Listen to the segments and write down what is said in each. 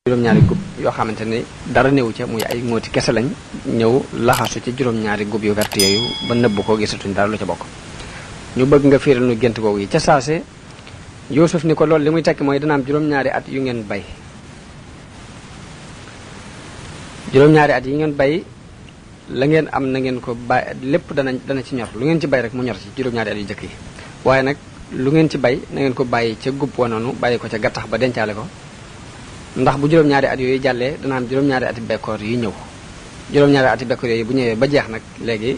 juróom-ñaari gub yoo xamante ne dara néew ca muy ay ngóoti kese lañ ñëw laxasu ci juróom-ñaari gub yu vert yooyu ba nëbb ko gisatuñ dara lu ca bokk ñu bëgg nga fiiral nu gént googu yi ca saase Yuusuf ni ko loolu li muy tekki mooy dana am juróom-ñaari at yu ngeen bay juróom-ñaari at yi ngeen bay la ngeen am na ngeen ko bay lépp dana ci ñor lu ngeen ci bay rek mu ñor ci juróom-ñaari at yu jëkk yi waaye nag lu ngeen ci bay na ngeen ko bàyyi ca gub wa noonu bàyyi ko ca gattax ba dencaale ko ndax bu juróom-ñaari at yooyu jàllee dana am juróom-ñaari ati bekkoor yi ñëw juróom-ñaari ati bekkoor yooyu bu ñëwee ba jeex nag léegi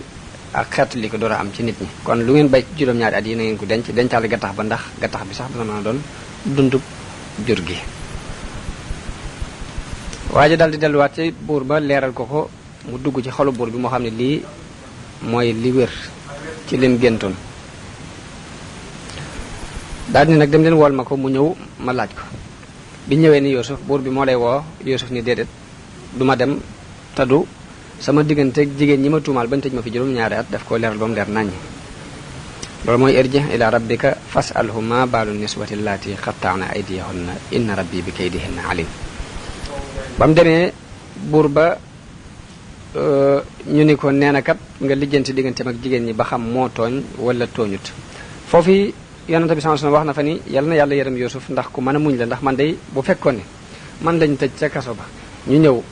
ak xeetu li ko door a am ci nit ñi kon lu ngeen bay juróom-ñaari at yi na ngeen ko dencaale gattax ba ndax gattax bi sax dana mën a doon dundub jur gi waa ji daal di delluwaat ci buur ba leeral ko mu dugg ci xolu buur bi moo xam ne lii mooy li wér ci lim géntoon daal ni nag dem leen wool ma ko mu ñëw ma laaj ko bi ñëwee ni Yuusuf buur bi moo lay woo Yuusuf ni déedéet du ma dem taddu sama digganteeg jigéen ñi ma tuumaal bañ tëj ma fi juróom-ñaari at daf koo leeral ba mu leer naññ loolu mooy irji ila rabbika fasalhu ma baalu niswati llaati qatta'na aydiyahunna inna rabbi bi kaydihinna alim ba mu demee buur ba ñu ni ko nee na kat nga lijjanti digganteem ak jigéen ñi ba xam moo tooñ wala tooñut foofu yonente bi sallallahu alayhi wasallam wax na fa ni yal na yàlla yërëm Yuusuf ndax ku mën a muñ la ndax man day bu fekkoon ne man lañ tëj ca kaso ba ñu ñëw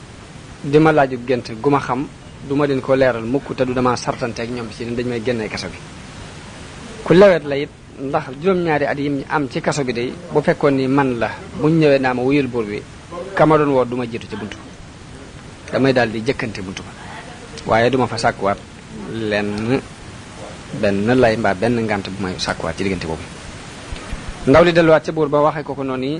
di ma laaju gént gu ma xam du ma leen ko leeral mukk te du dama sartante ak ñoom ci dañ may génnee kaso bi ku lewet la it ndax juróom-ñaari at yi am ci kaso bi day bu fekkoon ni man la buñ ñëwee naa ma wuyul buur bi kama doon woo du ma jiitu ci buntu damay daal di jëkkante buntu ba waaye duma fa sàkkuwaat benn lay mbaa benn ngant bu may sàkkuwaat ci diggante boobu ndaw li delluwaat ca buur ba waxee ko noonu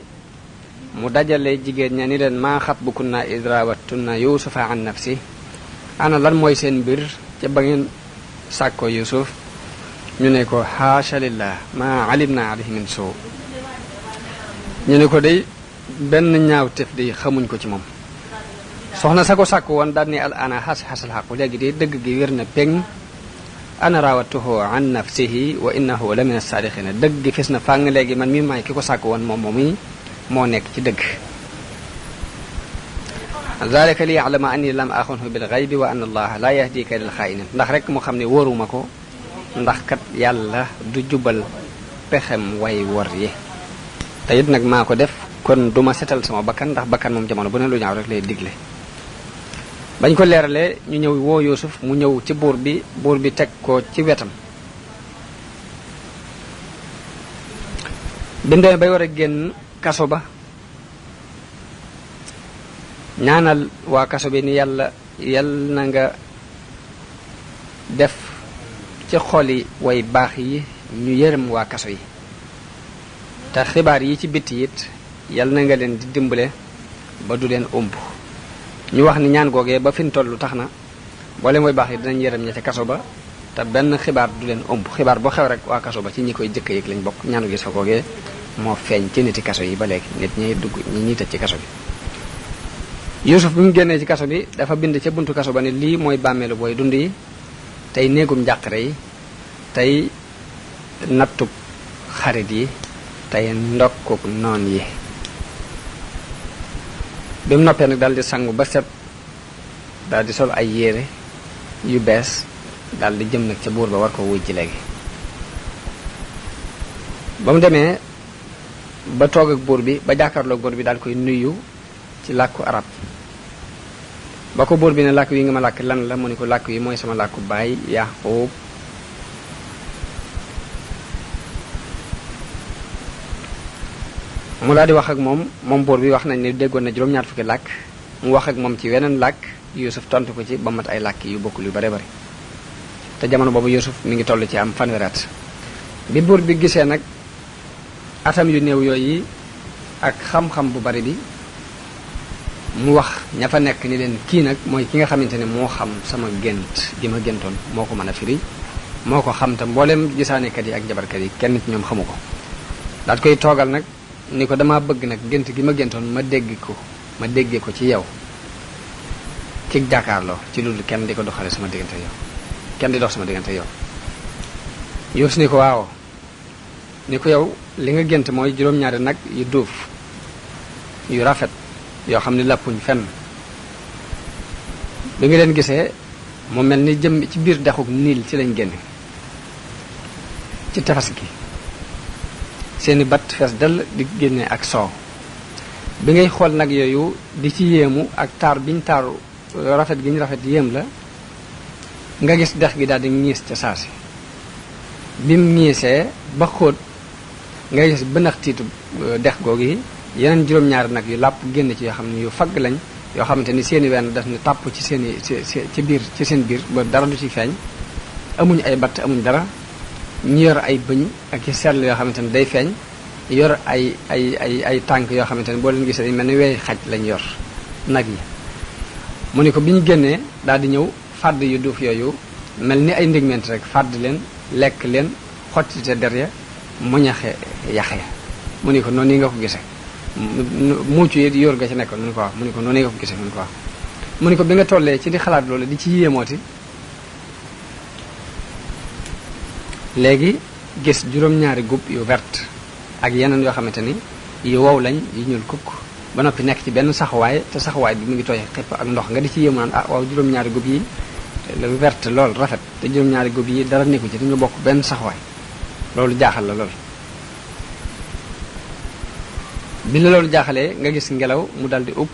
mu dajale jigéen ña ni leen maa xatbukunna id raawattunna yuusufa an nafsi ana lan mooy seen mbir ca ba ngeen sàkkoo Yuusuf ñu ne ko haasha lillah maa alimna alayhi min suu ñu ne ko day benn ñaaw tef di xamuñ ko ci moom soxna sa ko sàkku woon daal ni al ana xasal xaqu léegi de dëgg gi wér na peng ana raawatuhu an nafsihi wa innahu la min as-saadiqina dëgg gi fes na fàng léegi man mi maay ki ko sàkk woon moom moomi moo nekk ci dëgg zalika li ya'lama anni lam axunhu bil ghaybi wa anna allaha la yahdi kaydal xaa'inin ndax rek mu xam ne wóoruma ko ndax kat yàlla du jubal pexem way wor yi te it nag maa ko def kon duma setal sama bakkan ndax bakkan moom jamono bu ne lu ñaaw rek lay digle bañ ko leeralee ñu ñëw woo Yuusuf mu ñëw ci buur bi teg ko ci wetam bindee bay war a génn kaso ba ñaanal waa kaso bi ni yàlla na nga def ci xoli way baax yi ñu yërëm waa kaso yi te xibaar yi ci bitti it yàlla na nga leen di dimbale ba du leen ëmb ñu wax ni ñaan googee ba fi ñu toll tax na boole mooy baax yi dinañ yërëm ña ca kaso ba te benn xibaar du leen ëmb xibaar boo xew rek waa kaso ba ci ñi koy jëkk yëg lañ bokk ñaanu gis fa googee moo feeñ ci niti kaso yi ba léegi nit ñi dugg ñi tëj ci kaso bi Yuusuf bi mu génnee ci kaso bi dafa bind ca buntu kaso ba ne lii mooy bàmmeelu booy dund yi tey néegum njàqare yi tey nattub xarit yi tey ndokkuk noon yi bi mu noppee nag daal di sangu ba set daal di sol ay yére yu bees daal di jëm nag ca buur ba war ko wuj ji léegi ba mu demee ba toog ak buur bi ba jàkkaarloog buur bi daal koy nuyu ci làkku arab ba ko buur bi ne làkk wi nga ma làkk lan la mu ni ko làkk wi mooy sama làkku baay Yaaqub mu daal di wax ak moom buur bi wax nañ ne déggoon na juróom-ñaar fukki làkk mu wax ak moom ci weneen làkk Yuusuf tontu ko ci ba mat ay làkk yu bokkul yu bare bari te jamono boobu Yuusuf mi ngi toll ci am fanweeri at bi buur bi gisee nag atam yu néew yooyu ak xam-xam bu bari bi mu wax ña fa nekk ni leen kii nag mooy ki nga xamante ne moo xam sama gént gi ma géntoon moo ko mën a firi moo ko xam te mboolem gisaanekat yi ak jabarkat yi kenn ci ñoom xamu ko daal koy toogal nag ni ko dama bëgg nag gént gi ma géntoon ma déggee ko ci yow ci jàkkaarloo ci loolu kenn di ko doxale sama diggante yow kenn di dox sama diggante yow Yuusuf ni ko waaw ni ko yow li nga gént mooy juróom-ñaari nag yu duuf yu rafet yoo xam ne làppuñ fenn. bi nga leen gisee mu mel ni jëm ci biir dexuk niil ci lañ génne ci tefas gi seeni bat fees dell di génne ak soow. bi ngay xool nag yooyu di ci yéemu ak taar biñ taaru rafet gi ñu rafet yéem la nga gis dex gi daal di ñiis ca saasi. bim ñiisee ba xóot nga gis bënax tiitu dex googu yi yeneen juróom-ñaari nag yu làpp génn ci yoo xam ne yu fagg lañ yoo xamante ni seeni wenn daf ni tàpp ci seeni ci biir ci seen biir ba dara du ci feeñ. amuñ ay batt amuñ dara ñu yor ay bëñ ak i sell yoo xamante ni day feeñ yor ay tànk yoo xamante ni boo leen gisee dañ mel ni wey xaj lañ yor nag yi. mu ni ko bi ñu génnee daal di ñëw fàdd yu duuf yooyu mel ni ay ndégment rek fàdd leen lekk leen xottite der ya muñaxe yaxe mu ni ko noonu yi nga ko gisee muucu yi yor ga ci nekkoon mu ni ko wax mu ni ko noonu yi nga ko gisee mu ni ko wax mu ni ko bi nga tollee ci di xalaat loolu di ci yéemooti léegi gis juróom-ñaari gub yu vert ak yeneen yoo xamante ni yu wow lañ yu ñuul kukk ba noppi nekk ci benn saxuwaay te saxuwaay bi mu ngi tooy xepp ak ndox nga di ci yéemu naan ah waaw juróom-ñaari gub yi lu vert lool rafet te juróom-ñaari gub yi dara nekku ci dañu bokk benn saxuwaay loolu jaaxal la lool. bi la loolu jaaxalee nga gis ngelaw mu dal di upp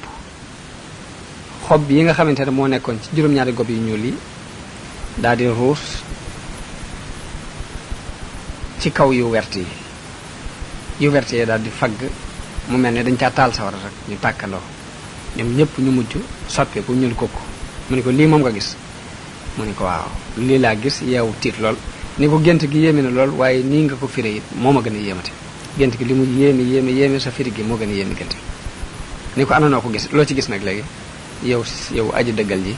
xob yi nga xamante ne moo nekkoon ci juróom-ñaari gob yu ñuul yi daal di ruus ci kaw yu wert yi daal di fagg mu mel ne dañ caa taal sawara rek ñu tàkkandoo ñoom ñëpp ñu mujj soppeeku ñuul kooku. mu ni ko lii moom nga gis mu ni ko waaw lii laa gis yeewu tiit lool ni ko gént gi yéeme na lool waaye nii nga ko firé it moo ma gën a yéemate gént gi li mu yéeme sa firi gi moo gën a yéeme gént ni ko ana noo ko gis loo ci gis nag léegi yow aji dëggal ji.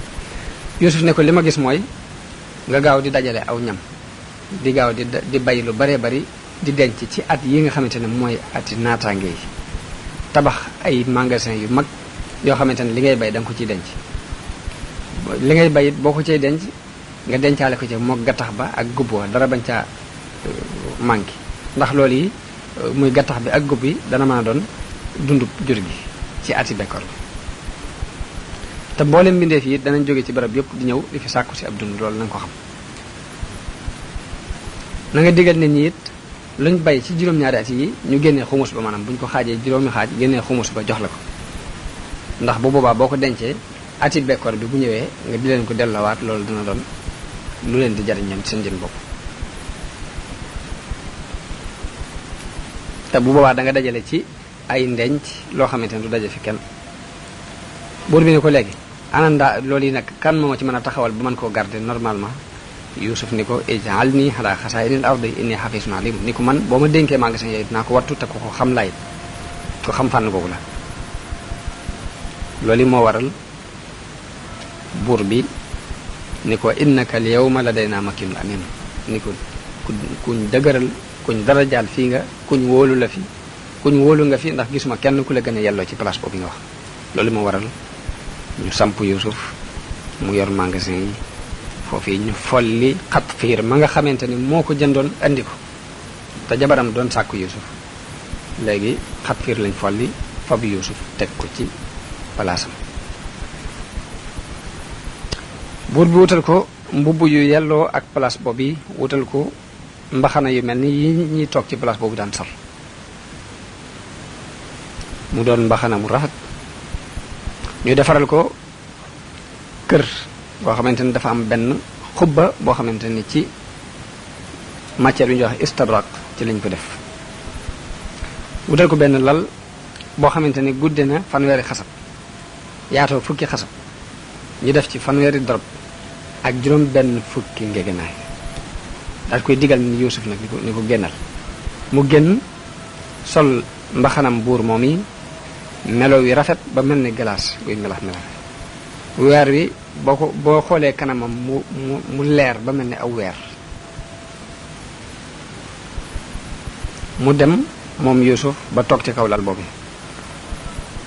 Yuusuf ne ko li ma gis mooy nga gaaw di dajale aw ñam di gaaw di bay lu baree bari di denc ci at yi nga xamante ne mooy ati naataange yi tabax ay magasin yu mag yoo xamante ne li ngay bay da nga ko ciy denc. li ngay bay it boo ko cay denc nga dencaale ko ci moog gattax ba ak gubb wa dara bañ caa manqué ndax loolu yi muy gattax bi ak gubb yi dana mën a doon dundub jur gi ci ati bekkoor bi. te mboolem mbindeef yi danañ jóge ci barab yëpp di ñëw di fi sàkku si ab dund loolu na nga ko xam. na nga digal nit ñi it luñ bay ci juróom-ñaari at yi ñu génnee xumus ba maanaam buñ ko xaajee juróomi xaaj génnee xumus ba jox la ko ndax bu boobaa boo ko dencee ati bekkoor bi bu ñëwee nga di leen ko delloowaat loolu dina doon lu leen di jariñ ñoom ci seen jën bopp. te bu boobaa da nga dajale ci ay ndenc loo xamante ne du daje fi kenn. buur bi ne ko léegi ananda loolu yi nag kan moo ci mën a taxawal bu mën koo garder normalement. Yuusuf ni ko ij'alni ala xasaa'inil ardi inni hafiizun alim ni ko man boo ma dénkee magasin yooyu dinaa ko wattu te ko xam laay ko xam fànn googu la. loolu moo waral buur bi ni ko innaka al yawma ladaynaa makinun amin ni ko kuñ dëgëral kuñ darajaal fii nga kuñ wóolu la fi kuñ wóolu nga fi ndax gisuma kenn ku la gën a yelloo ci place boobu nga wax. loolu moo waral ñu samp Yuusuf mu yor magasin yi foofu ñu folli Xatfiir ma nga xamante ni moo ko jëndoon andi ko te jabaram doon sàkku Yuusuf léegi Xatfiir lañ folli fab Yuusuf teg ko ci palaasam. buur bi wutal ko mbubb yu yelloo ak place boobu yi wutal ko mbaxana yu mel ni yi ñuy toog ci place boobu daan sol mu doon mbaxana mu rafet. ñu defaral ko kër boo xamante ni dafa am benn xubba boo xamante ni ci matière yu ñuy wax istabraq ci lañ ko def. wutal ko benn lal boo xamante ni gudde na fanweeri xasab yaatoo fukki xasab ñu def ci fanweeri dorob ak juróom benn fukki ngegenaay daal koy digal ni Yuusuf nag ni ko génnal mu génn sol mbaxanam buur moom yi melo wi rafet ba mel ni glace guy melax weer wi boo xoolee kanamam mu leer ba mel ni aw weer. mu dem moom Yuusuf ba toog ci kaw lal boobu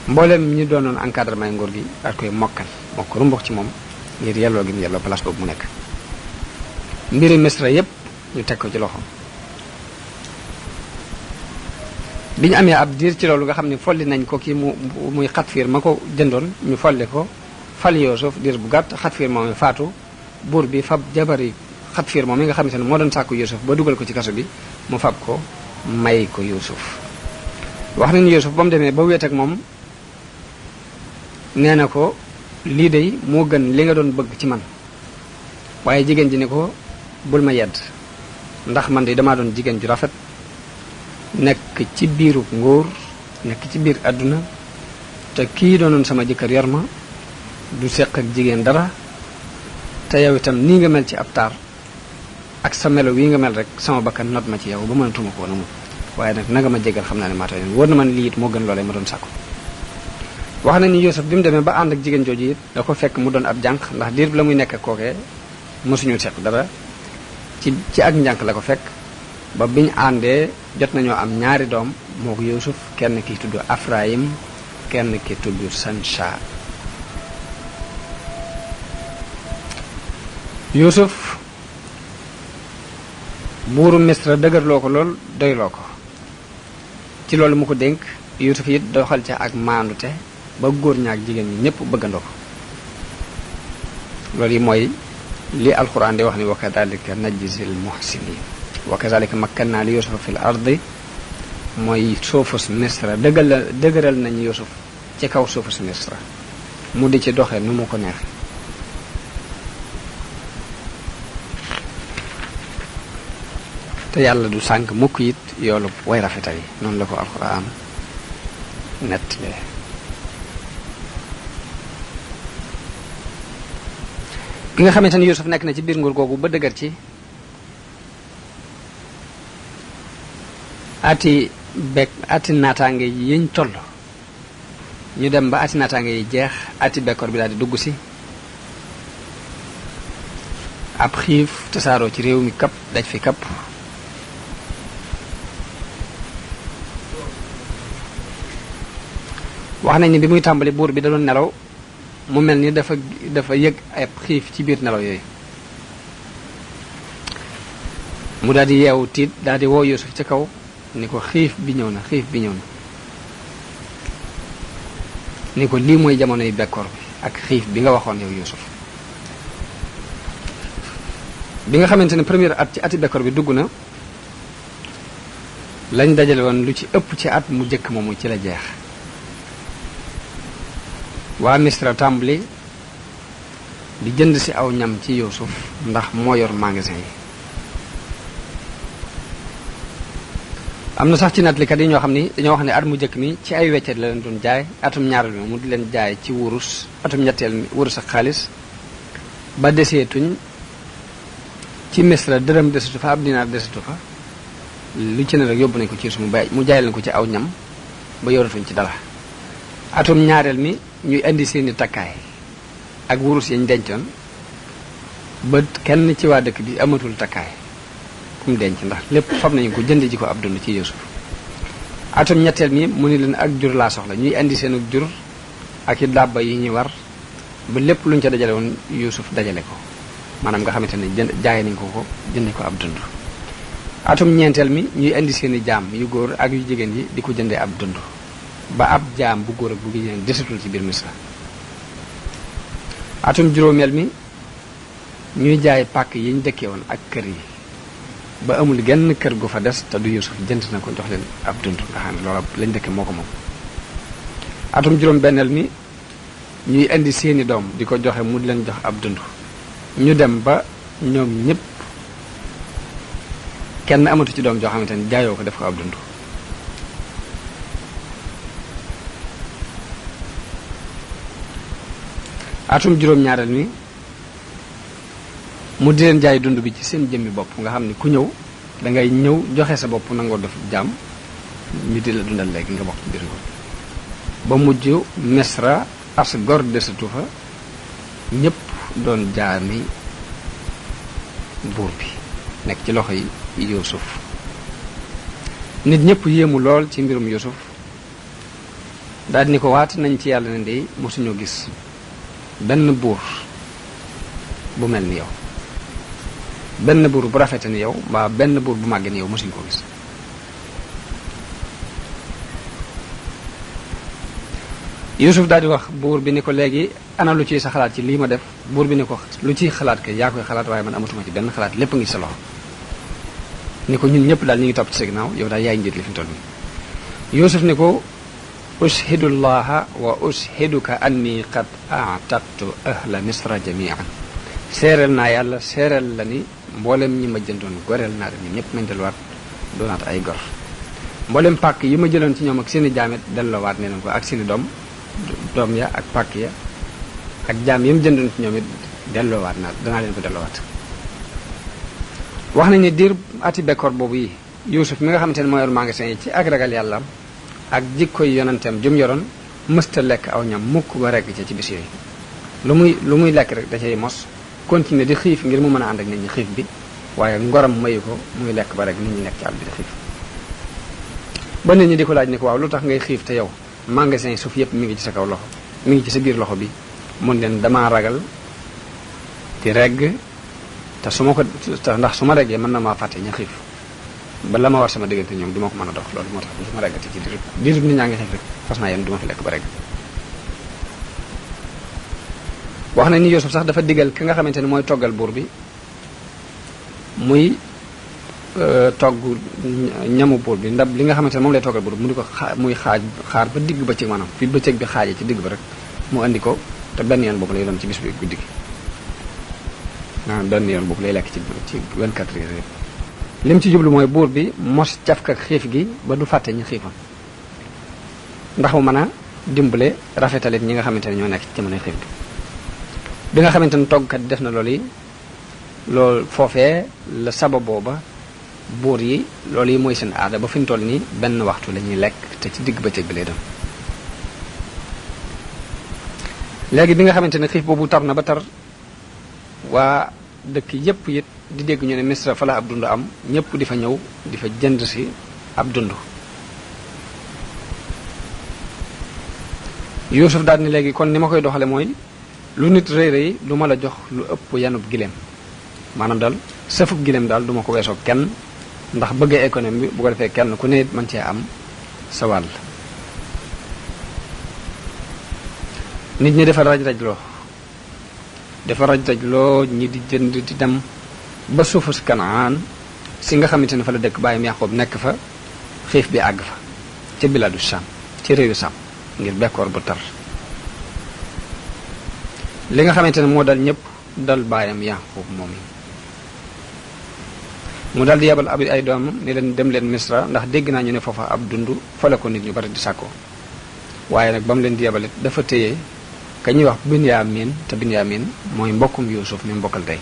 mboolem ñi doonoon encadrement nguur gi daal koy mokkal moo ko rumbux ci moom ngir yelloo gi mu yelloo place boobu mu nekk. mbiri Misra yépp ñu teg ko ci loxoom bi ñu amee ab diir ci loolu nga xam ne folli nañ ko kii muy Xatfiir ma ko jëndoon ñu folli ko fal Yuusuf diir bu gàtt Xatfiir moom faatu buur bi fab jabari Xatfiir moom mi nga xamante ne moo doon sàkku Yuusuf ba dugal ko ci kaso bi mu fab ko may ko Yuusuf wax nañu Yuusuf ba mu demee ba wéet ak moom nee na ko lii de moo gën li nga doon bëgg ci man waaye jigéen ji ni ko bul ma yedd ndax man de damaa doon jigéen ju rafet nekk ci biiru nguur nekk ci biir àdduna te kii doonoon sama jëkkër yor ma du seq ak jigéen dara te yow itam nii nga mel ci ab taar ak sa melo wii nga mel rek sama bakkan not ma ci yow ba mënatuma ko woon a waaye nag nanga ma jégal xam naa ne maa tooy wóor na man lii it moo gën loolee ma doon sàkku wax na ni Yuusuf bi mu demee ba ànd ak jigéen jooju it da ko fekk mu doon ab jànq ndax diir bi la muy nekk ak kookee mosuñu seq dara ci ak njànq la ko fekk ba biñu àndee jot nañoo am ñaari doom moo ko Yuusuf kenn ki tudd Afrayim kenn ki tudd Sansha Yuusuf buuru Misra dëgërloo ko lool doyloo ko ci loolu mu ko dénk Yuusuf it doxal ca ak maandute ba góor ñaak jigéen ñi ñëpp bëggandoo ko loolu yi mooy li alquran di wax ni wa kadhalika najzil muhsinin wa kadhalika makkanna li Yuusufa fil ardi mooy suufus Misra dëgëral nañu Yuusuf ci kaw suufus Misra mu di ci doxee nu mu ko neexe te yàlla du sànk mukk it yoolu way rafetal yi noonu la ko alxuraan nettalee ki nga xamante ni Yuusuf nekk na ci biir nguur googu ba dëgër ci ati naataange yiñ toll ñu dem ba ati naataange yi jeex ati bekkoor bi daal di dugg si ab xiif tasaaroo ci réew mi kapp daj fi kapp wax nañ ni bi muy tàmbali buur bi da doon nelaw mu mel ni dafa yëg ay xiif ci biir nelaw yooyu mu daal di yeewu tiit daal di woo Yuusuf ci kaw ni ko xiif bi ñëw na ni ko lii mooy jamonoy bekkoor bi ak xiif bi nga waxoon yow Yuusuf bi nga xamante ne première at ci ati bekkoor bi dugg na lañ dajale woon lu ci ëpp ci at mu jëkk moomu ci la jeex waa Misra tàmbali di jënd ci aw ñam ci Yuusuf ndax moo yor magasin yi am na sax ci nettalikat yi ñoo xam ni dañoo wax ne at mu jëkk mi ci ay weccet la leen doon jaay atum ñaareel mi mu di leen jaay ci wurus atum ñetteel mi wurus ak xaalis ba deseetuñ ci Misra dërëm desetu fa ab dinaar desetu fa lu ci ne rek yóbbu nañ ko ci Yuusuf mu jaay leen ko ci aw ñam ba yoratuñ ci dara atum ñaareel mi ñuy indi seeni takkaay ak wurus yañ dencoon ba kenn ci waa dëkk bi amatul takkaay kum denc ndax lépp fab nañu ko jënd ji ko ab dund ci Yuusuf atum ñetteel mi mu ni leen ak jur laa soxla ñuy indi seen jur ak i dàbba yi ñuy war ba lépp luñ ca dajale woon Yuusuf dajale ko maanaam nga xamante ne jaay nañ ko jënd ko ab dund atum ñeenteel mi ñuy indi seeni jaam yu góor ak yu jigéen yi di ko jëndee ab dund ba ab jaam bu góor ak bu jigéen desatul ci biir Misra atum juróomeel mi ñuy jaay pàkk yi ñu dëkkee woon ak kër yi ba amul genn kër gu fa des te du Yuusuf jënd na ko jox leen ab dund nga xam ne loola lañ dëkke moo ko moom atum juróom benneel mi ñuy indi seeni doom di ko joxe mu di leen jox ab dund ñu dem ba ñoom ñëpp kenn amatu ci doom joo xamante ni jaayoo ko def ko ab dund atum juróom-ñaareel mi mu di leen jaay dund bi ci seen jëmmi bopp nga xam ni ku ñëw dangay ñëw joxe sa bopp nangoo def jaam ñu di la dundal léegi nga bokk ci biir ngoon ba mujj Misra as gor desatu fa ñëpp doon jaami buur bi nekk ci loxo yi Yuusuf nit ñëpp yéemu lool ci mbirum Yuusuf daal ni ko waat nañ ci yàlla ne ndey mosuñoo gis benn buur bu mel ni yow benn buur bu rafete ni yow mbaa benn buur bu màgge ni yow mosuñ koo gis Yuusuf daal di wax buur bi ni ko léegi ana lu ciy sa xalaat ci lii ma def buur bi ni ko lu ciy xalaat ke yaa koy xalaat waaye man amatuma ci benn xalaat lépp ngi sa loxo ni ko ñun ñëpp daal ñu ngi topp ci sa ginnaaw yow daal yaay njiit li fi mu toll nii Yuusuf ni ko ushidu llaha wa ushiduka anni qad a'taqtu ahla misra jami'an seereel naa yàlla seereel la ni mboolem ñi ma jëndoon goreel naa leen ñun ñëpp nañ delluwaat doonaat ay gor mboolem pàkk yi ma jëloon ci ñoom ak seeni jaamet delloowaat ne leen ko ak seeni doom ya ak pàkk ya ak jaam yi mu jëndoon ci ñoom it delloowaat naa danaa leen ko delloowaat wax nañ ne diir ati bekkoor boobu yi Yuusuf mi nga xamante ne moo yor magasin yi ci ak ragal yàlla ak jikkoy yonanteem jum yoroon mësta lekk aw ñam mukk ba regg ca ci bis yooyu lu muy lekk rek da cay mos continuer di xiif ngir mu mën a ànd ak nit ñi xiif bi waaye ngoram mayu ko muy lekk ba rek nit ñi nekk ci àll bi di xiif ba nit ñi di ko laaj ni ko waaw lu tax ngay xiif te yow magasin yi suuf yëpp mi ngi ci sa kaw loxo mi ngi ci sa biir loxo bi mun leen damaa ragal di regg te su ma ko ndax su ma reggee mën na maa fàtte ña xiif ba la ma war sama diggante ñoom du ma ko mën a dox loolu moo tax du ma reggati ci diirub nit ñaa ngi xiif rek fas naa yéen du ma fi lekk ba regg wax na ni Yuusuf sax dafa digal ki nga xamante ne mooy toggal buur bi muy togg ñamu buur bi ndab li nga xamante ne moom lay toggal buur bi mu di ko muy xaar ba digg bëccëg maanaam fi bëccëg bi xaajee ci digg ba rek mu andi ko te benn yoon boobu lay doon ci bis bi guddi gi maanaam benn yoon boobu lay lekk ci 24 heures yëpp lim ci jublu mooy buur bi mos cafka ak xiif gi ba du fàtte ñi xiifoon ndax mu mën a dimbale rafetalit ñi nga xamante ne ñoo nekk ci jamonoy xiif gi bi nga xamante ne toggkat def na loolu yi loolu foofee la sababoo ba buur yi loolu yi mooy seen aada ba fi ñu toll nii benn waxtu la ñuy lekk te ci digg bëccëg bi lay doon léegi bi nga xamante ne xiif boobu tar na ba tar waa dëkk yépp it di dégg ñu ne Misra fa la ab dund am ñëpp di fa ñëw di fa jënd si ab dund Yuusuf daal ni léegi kon ni ma koy doxale mooy lu nit rëy rëy lu ma la jox lu ëpp yanub gileem maanaam daal sëfub gileem daal du ma ko weesoo kenn ndax bëggee économie bi bu ko defee kenn ku ne mën cee am sa wàll nit ñi dafa raj-rajloo ñi di jënd di dem ba suufu si Kanaan si nga xamante ne fa la dëkk bàyyam Yaqoob nekk fa xiif bi àgg fa ca biladu Saam ci réewu Saam ngir bekkoor bu tar li nga xamante ne moo dal ñëpp dal bàyyam Yaqoob moom yi mu dal di yebal ab ay doomam ni leen dem leen Misra ndax dégg naa ñu ne foofa ab dund fa la ko nit ñu bari di sàkkoo waaye nag ba mu leen di yebalit dafa téye ka ñuy wax Binyaamin te Binyaamin mooy mbokkum Yuusuf mi mbokkal tey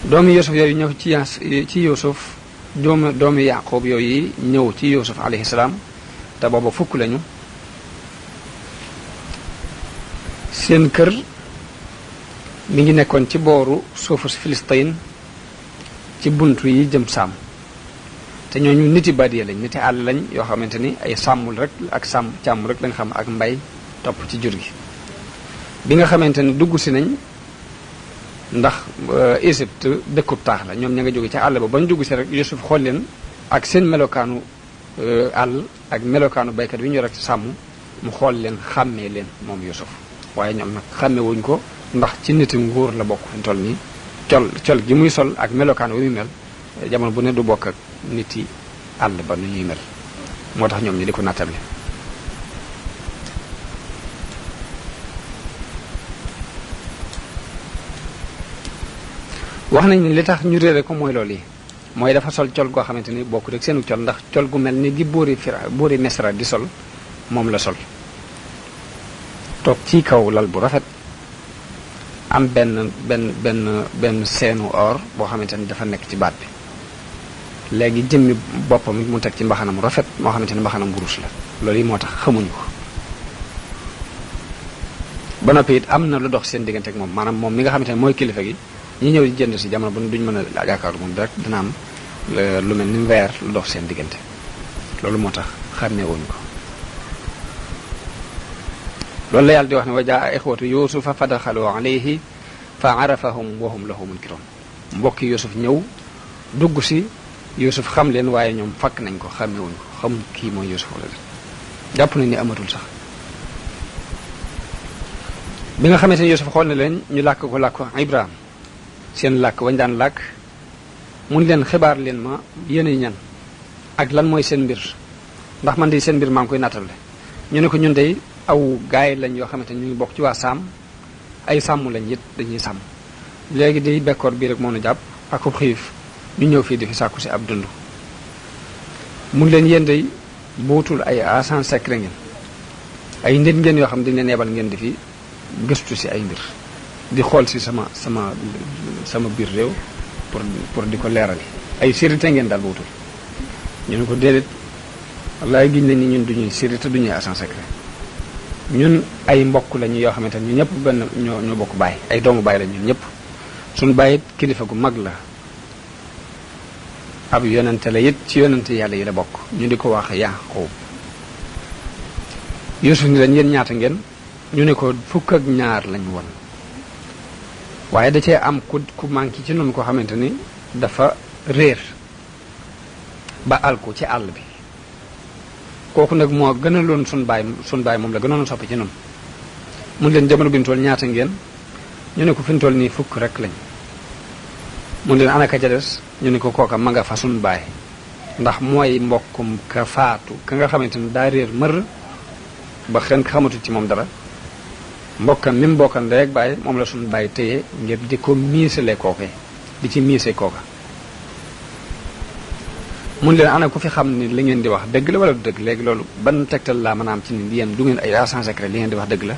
doomi Yuusuf yooyu ñëw ci Yuusuf doomi Yaqoob yooyu ñëw ci Yuusuf alayhi salaam te booba fukk lañu seen kër mi ngi nekkoon ci booru suufu si Filistin ci buntu yi jëm Saam te ñooñu niti badiya lañ niti àll lañ yoo xamante ni ay sàmmul rek ak càmm rek lañ xam ak mbay topp ci jur gi bi nga xamante ni dugg si nañ ndax Égypte dëkkub taax la ñoom ña nga jóge ci àll ba bañ dugg si rek Yuusuf xool leen ak seen melokaanu àll ak melokaanu baykat bi ñu rek ci sàmm mu xool leen xàmmee leen moom Yuusuf waaye ñoom nag xàmmewuñ ko ndax ci niti nguur la bokk fi mu toll nii col gi muy sol ak melokaan wi muy mel jamono bu ne du bokk ak nit yi àll ba nu ñuy mel moo tax ñoom ñi di ko nattable wax nañ ni li tax ñu réere ko mooy loolu yi mooy dafa sol col goo xamante ni bokk rek seenu col ndax col gu mel ni gi buuri Misra di sol moom la sol toog ci kaw lal bu rafet am benn seenu or boo xamante ni dafa nekk ci baat bi léegi jëmmi boppam mu teg ci mbaxanam rafet moo xamante ni mbaxanam wurus la loolu yi moo tax xamuñu ko ba noppi it am na lu dox seen diggante ak moom maanaam moom mi nga xamante ne mooy kilifa gi ñi ñëw di jënd si jamono bu duñ mën a yaakaar moom rek dina am lu mel ni weer lu dox seen diggante loolu moo tax xàmmee wuñu ko loolu la yàlla di wax ne wa jaa ixwatu yusufa fa daxalu alayhi fa arafahum wa hum lahu munkiroon mbokki yusuf ñëw dugg si yusuf xam leen waaye ñoom fakk nañ ko xàmmewuñ ko xam kii mooy yusuf wala jàpp nañ ni amatul sax bi nga xamante ne Yuusuf xool na leen ñu làkk ko làkk Ibrahim seen làkk wañ daan làkk mun leen xibaar leen ma yéenay ñan ak lan mooy seen mbir ndax man de seen mbir maa ngi koy nattale ñu ne ko ñun de aw gaay lañ yoo xamante ne ñu ngi bokk ci waa Saam ay sàmm lañ it dañuy sàmm léegi day bekkoor bii rek moo nu jàpp ak ub xiif ñu ñëw fii di fi sàkku si ab dund mun leen yéen day bootul ay agent secret ngeen ay nit ngeen yoo xam ne dañ leen yebal ngeen di fi gëstu si ay mbir di xool si sama biir réew pour di ko leeral ay sérité ngeen daal bootul ñu ne ko déedéet wallaay giñ leen ni ñun duñuy sérité duñuy agent secret ñun ay mbokk lañu yoo xamante ne ñu ñëpp benn ñoo bokk baay ay doomu baay la ñun ñëpp suñu baay it kilifa gu mag la ab yonente la it ci yonente yàlla yi la bokk ñu di ko wax Yaaqub Yuusuf ni leen yéen ñaata ngeen ñu ne ko fukk ak ñaar lañu woon waaye da cee am ku manqué ci noonu koo xamante ni dafa réer ba alku ci àll bi kooku nag moo gënaloon sun baay moom la gënoon soppi ci noonu mun leen jamono bi ñu toll ñaata ngeen ñu ne ko fi ñu toll nii fukk rek lañ mun leen ana ka ca des ñu ne ko kooka ma nga fa sun baay ndax mooy mbokkum ka faatu ka nga xamante ni daa réer mër ba xen xamatu ci moom dara mbokkam mi mbokkam rek baay moom la sun baay téye ngir di ko miisale kooke di ci miise kooka mun leen ana ku fi xam ni li ngeen di wax dëgg la wala du dëgg léegi loolu ban tegtal laa mën a am ci ni yéen du ngeen ay agent secret li ngeen di wax dëgg la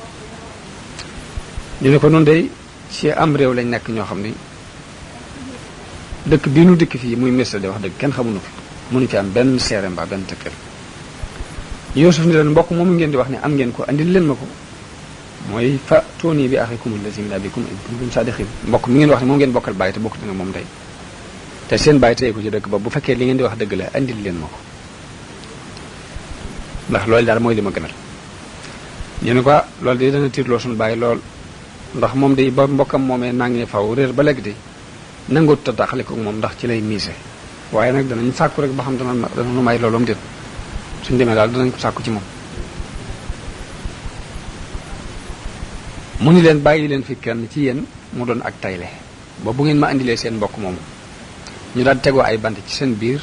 ñu ne ko noonu day ci am réew lañ nekk ñoo xam ni dëkk bii nu dëkk fii muy Misra di wax dëgg kenn xamuñu fi mënu fi am benn seere mbaa benn tegtal Yuusuf ni leen mbokk moomu ngeen di wax ne am ngeen ko andil leen ma ko mooy fa tooni bi axikum allazi min abikum in kuntum saadiqin mbokk mi ngeen wax ne moom ngeen bokkal bàyyi te bokk dina moom day te seen bàyyi tey ko ci dëkk ba bu fekkee li ngeen di wax dëgg la andil leen ma ko ndax loolu daal mooy li ma gënal ñu ne ko loolu de dana tiitloo suñu bàyyi lool ndax moom de ba mbokkam moomee nangee faw réer ba léegi de nangut ta taxale ko moom ndax ci lay miise waaye nag danañ sàkku rek ba xam dana nu may loolu am déet suñ demee daal danañ ko sàkku ci moom mu ni leen bàyyi leen fi kenn ci yéen mu doon ak tayle ba bu ngeen ma indilee seen mbokk moomu ñu daal tegoo ay bant ci seen biir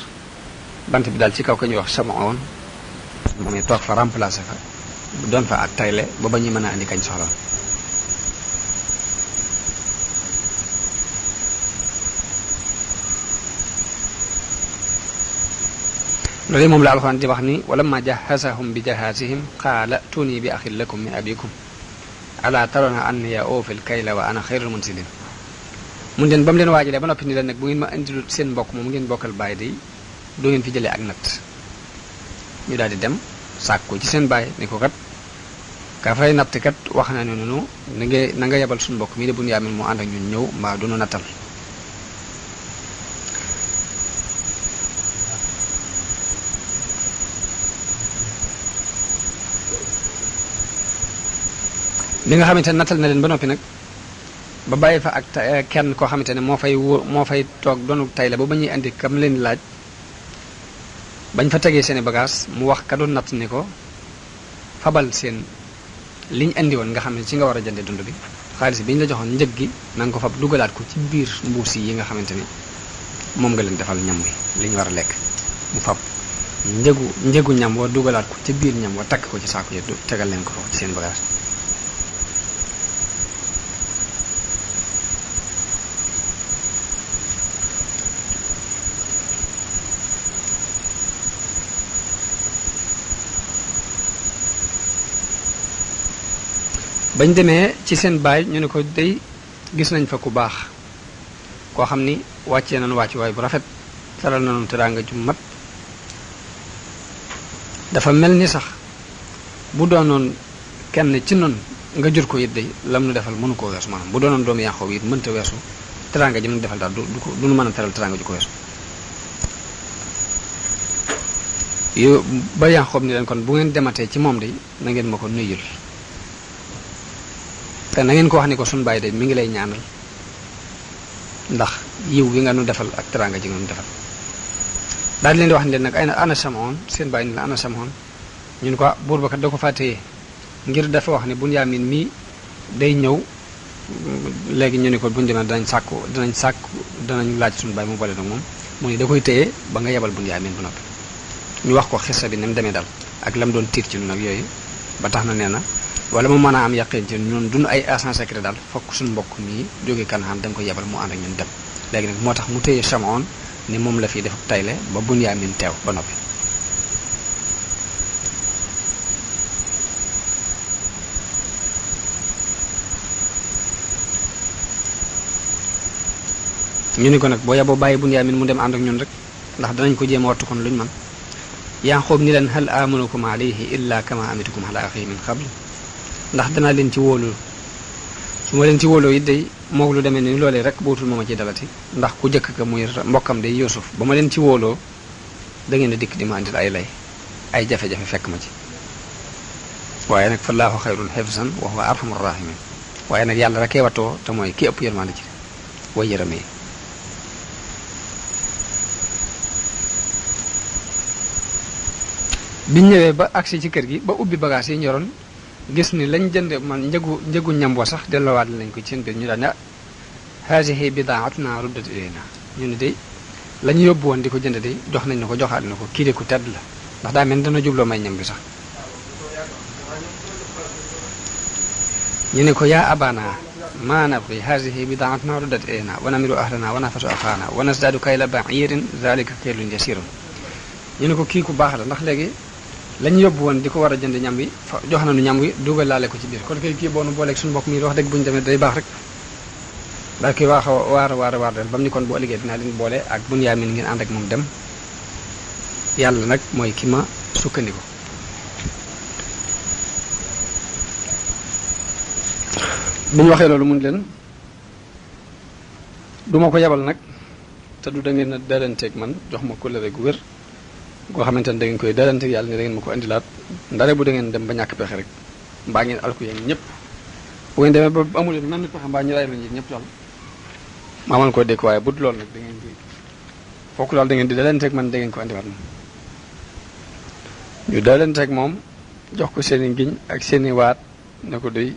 bant bi daal ci kaw ka ñuy wax Samaon moom it toog fa remplacé fa doon fa ak tayle ba ba ñuy mën a andi kañ soxla loolu moom la alxuraan di wax ni wala ma jahazahum bi jahazihim qaala tuni bi axin lakum min abikum ala tarona anni ya oofil kayla wa ana xayrul munsilin mun leen ba mu leen waajalee ba noppi ni leen nag bu ngeen ma indilu seen mbokk moom ngeen bokkal bàyyi day doo ngeen fi jëlee ak natt ñu daal di dem sàkku ci seen bàyyi ni ko kat ka fay natt kat wax na ne noonu na nga yebal suñu mbokk mii de Bunyaamin mu ànd ak ñun ñëw mbaa du nu nattal li nga xamante ne nattal na leen ba noppi nag ba bàyyi fa ak kenn koo xamante ne moo fay toog doonu tay la ba ba ñuy indi kam leen laaj bañ fa tegee seeni bagage mu wax ka doon natt ni ko fabal seen liñ indi woon nga xam ne ci nga war a jënde dund bi xaalis bi ñu la joxoon njëg gi na nga ko fab dugalaat ko ci biir mbuus yi nga xamante ni moom nga leen defal ñam wi li ñu war a lekk mu fab njëgu ñam wa dugalaat ko ci biir ñam wa takk ko ci saako yi tegal leen ko foofu ci seen bagage bañ demee ci seen baay ñu ne ko day gis nañ fa ku baax koo xam ni wàccee nañu wàcc waay bu rafet teral nañu teraanga ju mat dafa mel ni sax bu doonoon kenn ci noonu nga jur ko it day lam nu defal mënu koo weesu maanaam bu doonoon doomu Yaaqoob it mënta weesu teraanga ji mu defal daal du nu mën a teral teraanga ju ko weesu yo ba Yaaqoob ni leen kon bu ngeen dematee ci moom day na ngeen ma ko nuyul te na ngeen ko wax ni ko suñu bàyyi de mi ngi lay ñaanal ndax yiw wi nga nu defal ak teraanga ji nga nu defal daal di leen di wax ni leen nag ay ana Samaon seen bàyyi ni la ana Samaon ñun ko buur ba kat da ko fàttee ngir dafa wax ne Bunyaamin mii day ñëw léegi ñu ne ko buñu demee danañ laaj suñu baay mu boole nag moom mu ne da koy téye ba nga yebal Bunyaamin bu noppi ñu wax ko xissa bi ni mu demee dal ak lam doon tiit ci lu nag yooyu ba tax na nee na wala mu mën a am yaqin ci ñun duñu ay agent secret daal fokk suñu mbokk mii jóge Kanaan da nga ko yebal mu ànd ak ñun dem léegi nag moo tax mu téye Chamoun ni moom la fiy def tayle ba Bunyaamin teew ba noppi ñu ni ko nag boo yaboo bàyyi Bunyaamin mu dem ànd ak ñun rek ndax danañ ko jéem a wattu kon luñ man Yaaqub ni leen hal amanukum alayhi illa kama amitukum ala axihi min qabl ndax danaa leen ci wóolu su ma leen ci wóoloo it day moog lu demee ni loolee rek bootul mooma ci dalati ndax ku jëkk ka muy mbokkam day Yuusuf ba ma leen ci wóoloo da ngeen a dikk di ma andil ay lay ay jafe-jafe fekk ma ci waaye nag fallaahu xayrun xifsan wa huwa arhamur rahimin waaye nag yàlla rekee wattoo te mooy ki ëpp yërmande ci way yërëmee biñ ñëwee ba agsi ci kër gi ba ubbi bagage yi ñoroon gis ni lañ jënd man njëgu ñam wa sax delloowaat lañ ko ci seen biir ñu daal ne haasihi bidaatuna ruddat ilayna ñu ne day la ñu yóbbu woon di ko jënd day jox nañ ne ko joxaat na ko kii de ku tedd la ndax daa mel ni dana jubloo may ñam bi sax ñu ne ko yaa abana maa nabgi haasihi bidaatuna ruddat ilayna wa namiru ahlana wa nafasu axaana wa nasdaadu kayla ba'irin zalika kaylun yasirun ñu ne ko kii ku baax la ndax léegi lañ yóbbu woon di ko war a jënd ñam wi jox nañu ñam wi dugal laale ko ci biir kon kay kii boonu booleeg suñu mbokk mi wax dëgg bu ñu demee day baax rek daal kii waax waar del ba mu ni kon bu ëllëgee dinaa leen boole ak Bunyaamin ngeen ànd ak moom dem yàlla nag mooy ki ma sukkandiku bi ñu waxee loolu mun leen duma ko yebal nag te du da ngeen a dalanteeg man jox ma kóllëre gu wér goo xamante ne da ngeen koy dalanteeg yàlla ni da ngeen ma ko indilaat ndare bu da ngeen dem ba ñàkk pexe rek mbaa ngeen alku yéen ñëpp bu ngeen demee ba amul mel ni pexe mbaa ñu ray lañu ñëpp daal maa man koo dékk waaye bu dul loolu nag da ngeen di fokk daal da ngeen di dalanteeg man da ngeen ko indiwaat moom ñu dalanteeg moom jox ko seen i ngiñ ak seen i waat ne ko doy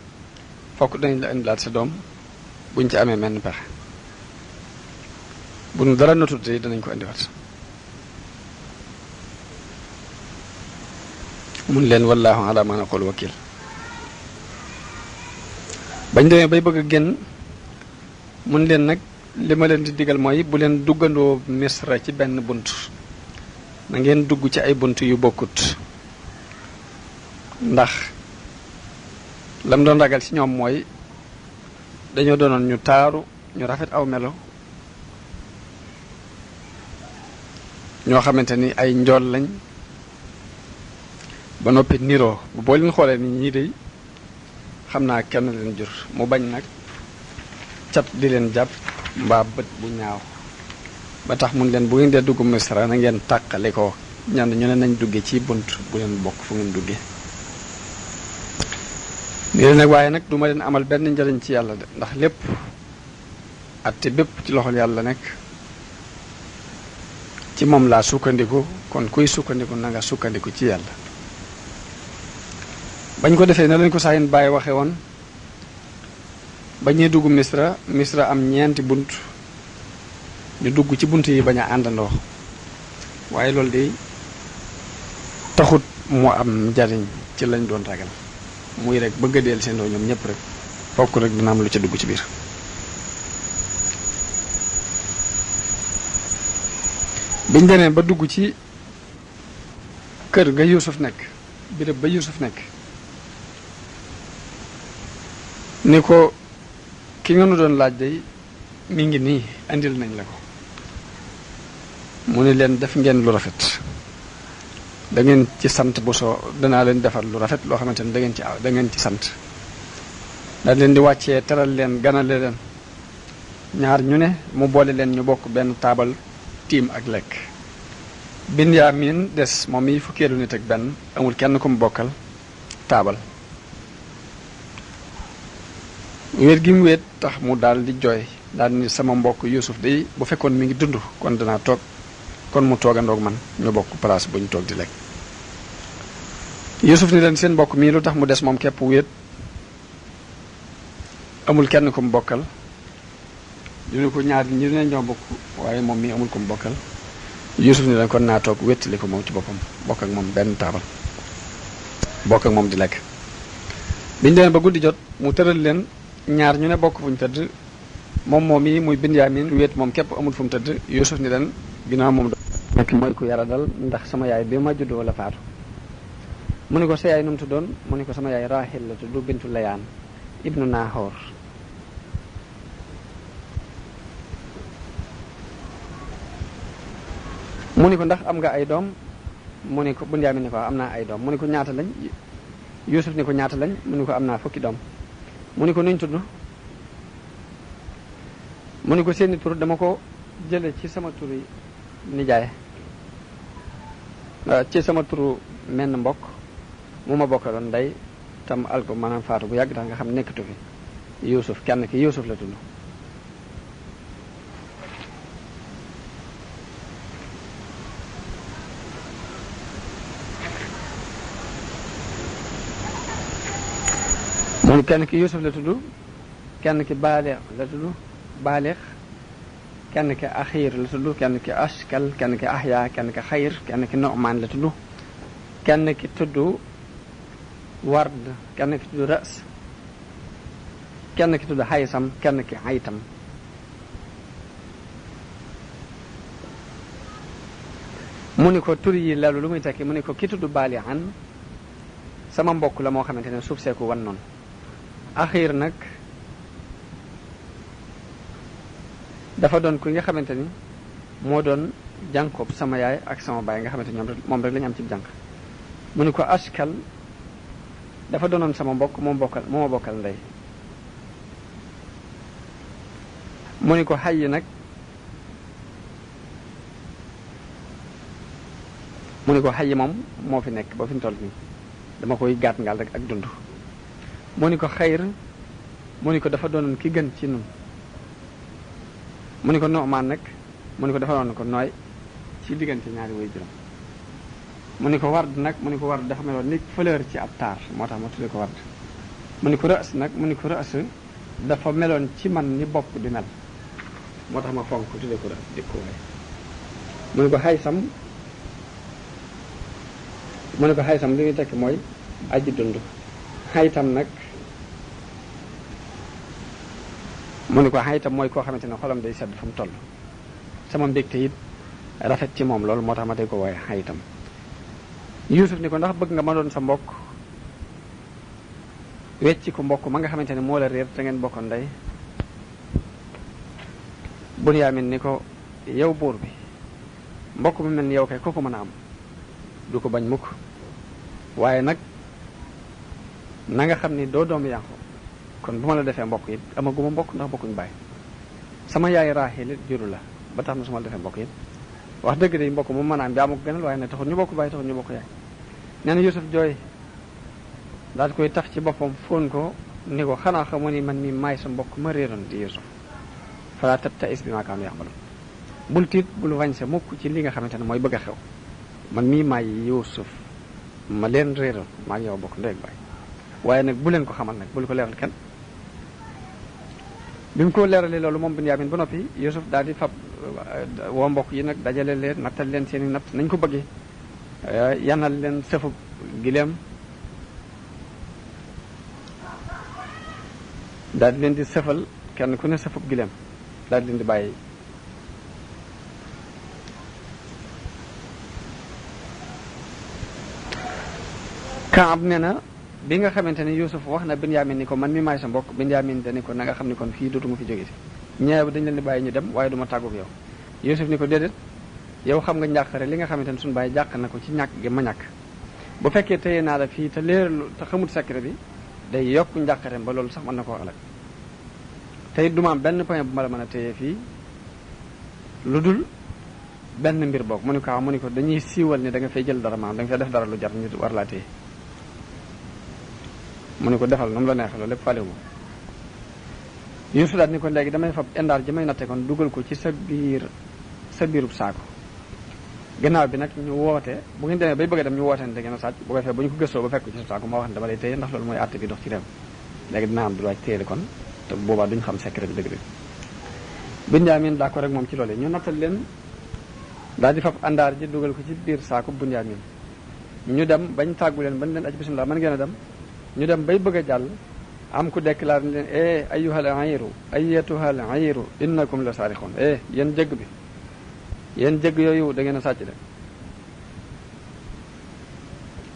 fokk dañ la indilaat sa doom buñ ci amee menn pexe bu nu dara notut tey danañ ko indiwaat mun leen wallaahu ala ma naqul wakil bañ demee bay bëgg a génn mun leen nag li ma leen di digal mooy bu leen duggandoo Misra ci benn bunt na ngeen dugg ci ay bunt yu bokkut ndax lam doon ragal ci ñoom mooy dañoo doonoon ñu taaru ñu rafet aw melo ñoo xamante ni ay njool lañ ba noppi niroo boo leen xoolee ni ñii de xam naa kenn leen jur mu bañ nag cat di leen jàpp mbaa bët bu ñaaw ba tax mun leen bu ngeen dee dugg Misra na ngeen tàqale ko ñan ñu ne nañ dugge ci bunt bu leen bokk fu ngeen dugge ni leen nag waaye nag du ma leen amal benn njëriñ ci yàlla de ndax lépp atte bépp ci loxol yàlla nekk ci moom laa sukkandiku kon kuy sukkandiku na nga sukkandiku ci yàlla bañ ko defee na lañ ko saayin bàyyi waxe woon bañee dugg Misra am ñeenti bunt ñu dugg ci bunt yi bañ a àndandoo waaye loolu de taxut mu am njariñ ci lañ doon ragal muy rek bëgg a deel seen doo ñoom ñëpp rek fokk rek dina am lu ca dugg ci biir biñ demee ba dugg ci kër ga Yuusuf nekk béréb ba Yuusuf nekk ni ko ki nga nu doon laaj day mi ngi nii andil nañ la ko mu ne leen def ngeen lu rafet da ngeen ci sant bu soo danaa leen defal lu rafet loo xamante ne da ngeen ci sant dañ leen di wàccee teral leen ganale leen ñaar ñu ne mu boole leen ñu bokk benn taabal tiim ak lekk Binyaamin des moom mi fukkeelu nit ak benn amul kenn ku mu bokkal taabal wéet gi mu wéet tax mu daal di jooy daal ni sama mbokk Yuusuf day bu fekkoon mi ngi dund kon danaa toog kon mu toogandoog man ñu bokk place bu ñu toog di lekk Yuusuf ni leen seen mbokk mii lu tax mu des moom képp wéet amul kenn ku mu bokkal ñu ne ko ñaar ñi ne ñoo bokk waaye moom mii amul ku mu bokkal Yuusuf ni leen kon naa toog wéttali ko moom ci boppam bokk ak moom benn taabal bokk ak moom di lekk biñu demee ba guddi jot mu tëral leen ñaar ñu ne bokk fu ñu tëdd moom mii muy Binyaamin wéet moom képp amul fu mu tëdd Yuusuf ni leen ginnaaw moom nekk mooy ku yara dal ndax sama yaay bi ma juddoo la faatu mu ne ko sa yaay nu mu tuddoon mu ne ko sama yaay Raahil la tudd bintu Layaan ibnu Naahoor mu ni ko ndax am nga ay doom mu ni ko Binyaamin ni ko am naa ay doom mu ni ko ñaata lañ Yuusuf ni ko ñaata lañ mu ni ko am naa fukki doom mu ni ko nuñ tudd mu ni ko seeni tur dama ko jële ci sama turi nijaay ci sama turu menn mbokk mu ma bokkaloon ndey tam alko maanaam faatu bu yàgg tax nga xam nekkatu fi Yuusuf kenn ki Yuusuf la tudd mu kenn ki Yuusuf la tudd kenn ki Baaleex la tudd Baaleex kenn ki Axiir la tudd kenn ki Ashkal kenn ki Ahya kenn ki Xayr kenn ki Nu'maan la tudd kenn ki tudd Ward kenn ki tudd Ras kenn ki tudd Haysam kenn ki Haytam mu ni ko tur yi loolu lu muy tekki mu ni ko ki tudd Baalihan sama mbokk la moo xamante ne suuf seeku wan noonu Axiir nag dafa doon ku nga xamante ni moo doon jànkoob sama yaay ak sama baay nga xamante ñoom moom rek la ñu am ci jànk mu ni ko Ashkal dafa doonoon sama mbokk moo ma bokkal ndey mu ni ko Hayy nag mu ni ko Hayy moom moo fi nekk ba fi mu toll nii dama koy gàtt ngaal rek ak dund mu ni ko Xayr mu ni ko dafa doonoon ki gën ci nun mu ni ko Nu'maan nag mu ni ko dafa doon ko nooy ci diggante ñaari way juróom mu ni ko Ward nag mu ni ko Ward dafa meloon ni fleur ci ab taar moo tax ma tuddee ko Ward mu ni ko Ras nag mu ni ko Ras dafa meloon ci man ni bopp di mel moo tax ma fonk ko tuddee ko Ras di ko waaye mu ni ko Haysam mu ni ko Haysam li muy tekki mooy aji dund Haytam nag mu ni ko Haytam mooy koo xamante ne xolam day sedd fu mu toll sama mbégte it rafet ci moom loolu moo tax ma day ko wooye Haytam Yuusuf ni ko ndax bëgg nga ma doon sa mbokk wecci ko mbokk ma nga xamante ne moo la réer te ngeen bokkoon ndey Bunyaamin ni ko yow buur bi mbokk mu mel ni yow kay ku ko mën a am du ko bañ mukk waaye nag na nga xam ni doo doomu Yaaqoob kon bu ma la defee mbokk it amaguma mbokk ndax bokkuñ bàyyi sama yaay Raahil it juru la ba tax na su ma la defee mbokk it wax dëgg de mbokk moom mën a am bi ama ko gënal waaye nag taxul ñu bokk bàyyi taxul ñu bokk yaay nee na Yuusuf jooy daal koy taf ci boppam fóon ko ni ko xanaa xamu ni man mi maay sa mbokk ma réeroon di Yuusuf falaa tabta'is bimaa kaanuu ya'maluun bul tiit bul wañse mukk ci li nga xamante ne mooy bëgg a xew man mii maay Yuusuf ma leen réeroon maa ngi yow bokk ndey ak baay waaye nag bu leen ko xamal nag bul ko leeral kenn bi mu ko leeralee loolu moom Binyaamin ba noppi Yuusuf daal di fab woo mbokk yi nag dajale leen nattal leen seeni natt nañ ko bëggee yanal leen sëfu gileem daal di leen di sëfal kenn ku ne sëfu gileem daal di leen di bàyyi Kaab nee na bi nga xamante ne Yuusuf wax na Binyaamin ni ko man mi maay sa mbokk Binyaamin dani ko na nga xam ni kon fii dootuma fi jóge si ñeew dañ leen di bàyyi ñu dem waaye duma tàggu yow Yuusuf ni ko déedéet yow xam nga njàqare li nga xamante ne suñu bàyyi jàq na ko ci ñàkk gi ma ñàkk bu fekkee téye naa la fii te leerlu te xamut secret bi day yokk njàqareem ba loolu sax mën na koo alal te it duma am benn point bu ma la mën a téye fii lu dul benn mbir boog mu ni ko dañuy siiwal ni da nga fay jël dara maanaam da nga fay def dara lu jar ñu war laa téye mu ni ko defal nu mu la neexee loolu lépp falewu ma Yuusuf daal ni ko léegi damay fab indaar ji may natte kon dugal ko ci sa biirub saako gannaaw bi nag ñu woote bu ngeen demee bay bëgg a dem ñu woote ne da ngeen a sàcc bu ko defee bu ñu ko gëstoo ba fekk ko ci sa saako ma wax ne dama lay téye ndax loolu mooy àtte bi dox ci réew léegi dinaa am droit téye kon te boobaa duñ xam secret bi dëgg-dëgg. Bunyamin d'accord rek moom ci loolee ñu nattal leen daal di fab àndaar ji dugal ko ci biir saako Bunyamin ñu dem bañ tàggu leen bañ leen ac bismillah mën ngeen a dem ñu dem bay bëgg a jàll am ku déclaré leen ayyuhal ayru ayyatuhal ayru innakum la saarixoon yéen jëgg bi yéen jëgg yooyu da ngeen a sàcc de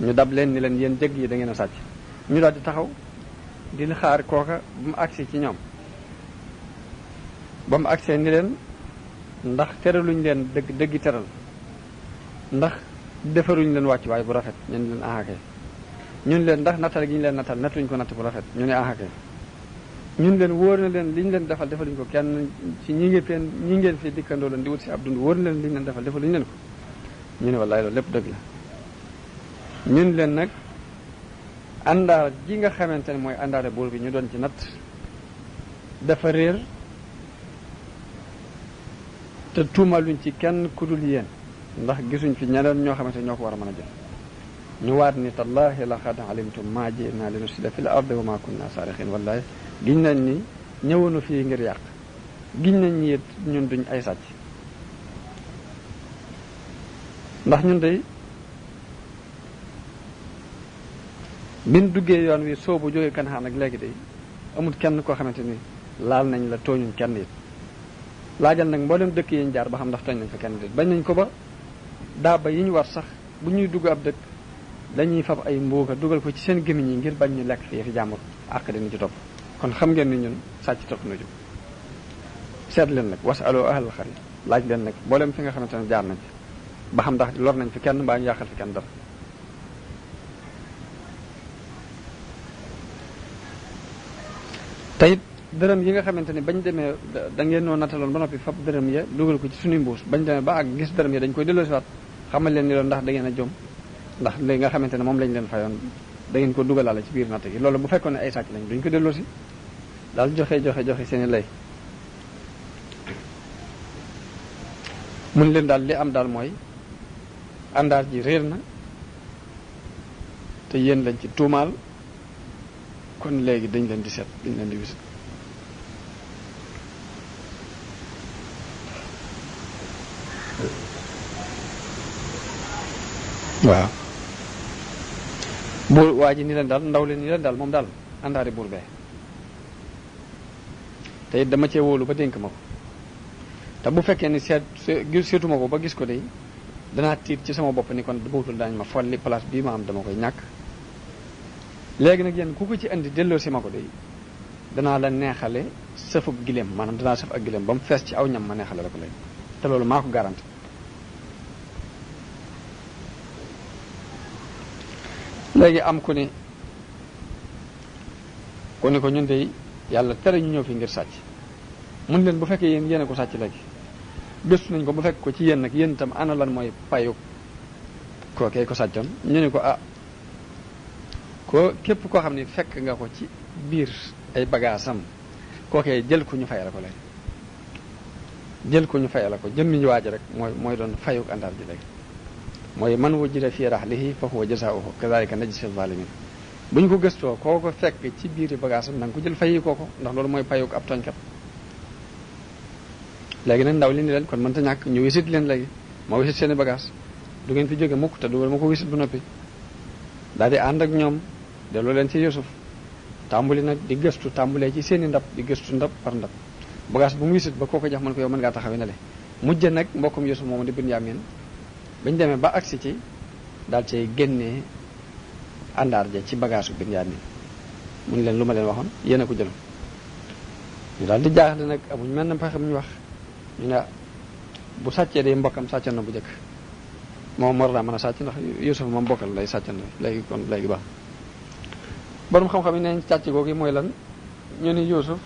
ñu dab leen ni leen yéen jëgg yi da ngeen a sàcc ñu daal di taxaw di xaar kooka ba mu agsi ci ñoom ba mu agsee ni leen ndax teraluñ leen dëggi teral ndax defaruñ leen wàcc waaye bu rafet ñun leen ahakay ñun leen ndax nattal gi ñu leen nattal nattuñ ko natt bu rafet ñu ne ahakay ñun leen wóor na leen li ñu leen defal defaluñ ko kenn ci ñi ngeen fi dikkandoo leen di wut si ab dund wóor na leen li ñu leen defal defaluñ leen ko ñu ne wallaay loolu lépp dëgg la ñun leen nag àndaar ji nga xamante ne mooy àndaare buur bi ñu doon ci natt dafa réer te tuumaluñ ci kenn ku dul yéen ndax gisuñ fi ñeneen ñoo xamante ñoo ko war a mën a jël ñu waat ni tallahi laqad alimtum ma ji'na linufsida fil ardi wa ma kunna saarixin wallahi giñ nañ ni ñëwoonu fii ngir yàq giñ nañ ni it ñun duñ ay sàcc ndax ñun day bin duggee yoon wi soobu jógee Kanaan ak léegi day amul kenn koo xamante ni laal nañ la tooñuñ kenn it laajal nag mboolem dëkk yi ñu jaar ba xam ndax tooñ nañ fa kenn it bañ nañ ko ba daaba yi ñu war sax bu ñuy dugg ab dëkk dañuy fab ay mbuuga dugal ko ci seen gémmiñ yi ngir bañ ñu lekk fii fi jàmbur àq dina ci topp kon xam ngeen ni ñun sàcc topp na jóg seet leen nag wasaloo ahlal xari laaj leen nag mboolem fi nga xamante ne jaar nañ fi ba xam ndax lor nañ fi kenn mbaa ñu yàqal fi kenn dara teyit dërëm yi nga xamante ni bañ demee da ngeen noo nataloon ba noppi fab dërëm ya dugal ko ci suñuy mbuus bañ demee ba ak gis dërëm ya dañ koy delloosiwaat xamal leen ni loolu ndax da ngeen a jom ndax li nga xamante ne moom lañ leen fayoon da ngeen ko dugalaale ci biir natt gi loolu bu fekkoon ne ay sàcc lañ duñ ko delloosi daal joxe seeni lay mun leen daal li am daal mooy àndaar ji réer na te yéen lañ ci tuumaal kon léegi dañ leen di seet dañ leen di wisit waaw buur waa ji ni leen daal ndaw leen ni leen daal moom daal àndaari buur bee te it dama cee wóolu ba dénk ma ko te bu fekkee ni seetuma ko ba gis ko de danaa tiit ci sama bopp ni kon bootul daañu ma folli place bii ma am dama koy ñàkk léegi nag yéen ku ko ci indi delloo si ma ko de danaa la neexale sëfub gileem maanaam danaa sëf ak gileem ba mu fees ci aw ñam ma neexale la ko léegi te loolu maa ko garanti léegi am ku ni ko ñun de yàlla tere ñu ñëw fi ngir sàcc mun leen bu fekkee yéen a ko sàcc léegi gëstu nañ ko bu fekk ko ci yéen nag yéen itam ana lan mooy payu kookee ko sàccoon ñu ne ko ko képp koo xam ne fekk nga ko ci biir ay bagaasam kookee jël ko ñu fay la ko léegi jël ko ñu fay la ko jëmmi ñu waaj rek mooy doon fayuk àndaar ji léegi mooy man wujida fii rahlihi fa huwa jazaa'uhu kadhalika najzi zalimin bu ñu ko gëstoo koo ko fekk ci biir bagaasam na nga ko jël fayi kooko ndax loolu mooy payuk ab tooñkat léegi nag ndaw li ni leen kon mënta ñàkk ñu wisit leen léegi ma wisit seeni bagage du ngeen fi jóge mukk te dugal ma ko wisit bu noppi daal di ànd ak ñoom delloo leen ci Yusuf tàmbuli nag di gëstu tàmbulee ci seeni ndab di gëstu ndab par ndab bagage bu mu wisit ba koo ko jox man ko yow mën ngaa taxawe ne le mujj nag mbokkum Yusuf moomu di Bunyamin bañ demee ba agsi ci daal cay génnee àndaar ja ci bagage bu Bunyamin mu ni leen lu ma leen waxoon yéen a ko jëloon ñu daal di jaaxle nag amuñ mel na pexe mu ñu wax ñu ne bu sàccee day mbokkam sàccan na bu njëkk moom war naa mën a sàcc ndax Yusuf moom bokkal lay sàccan na léegi kon léegi baax borom xam-xam yi neen càcc googu mooy lan ñu ni Yusuf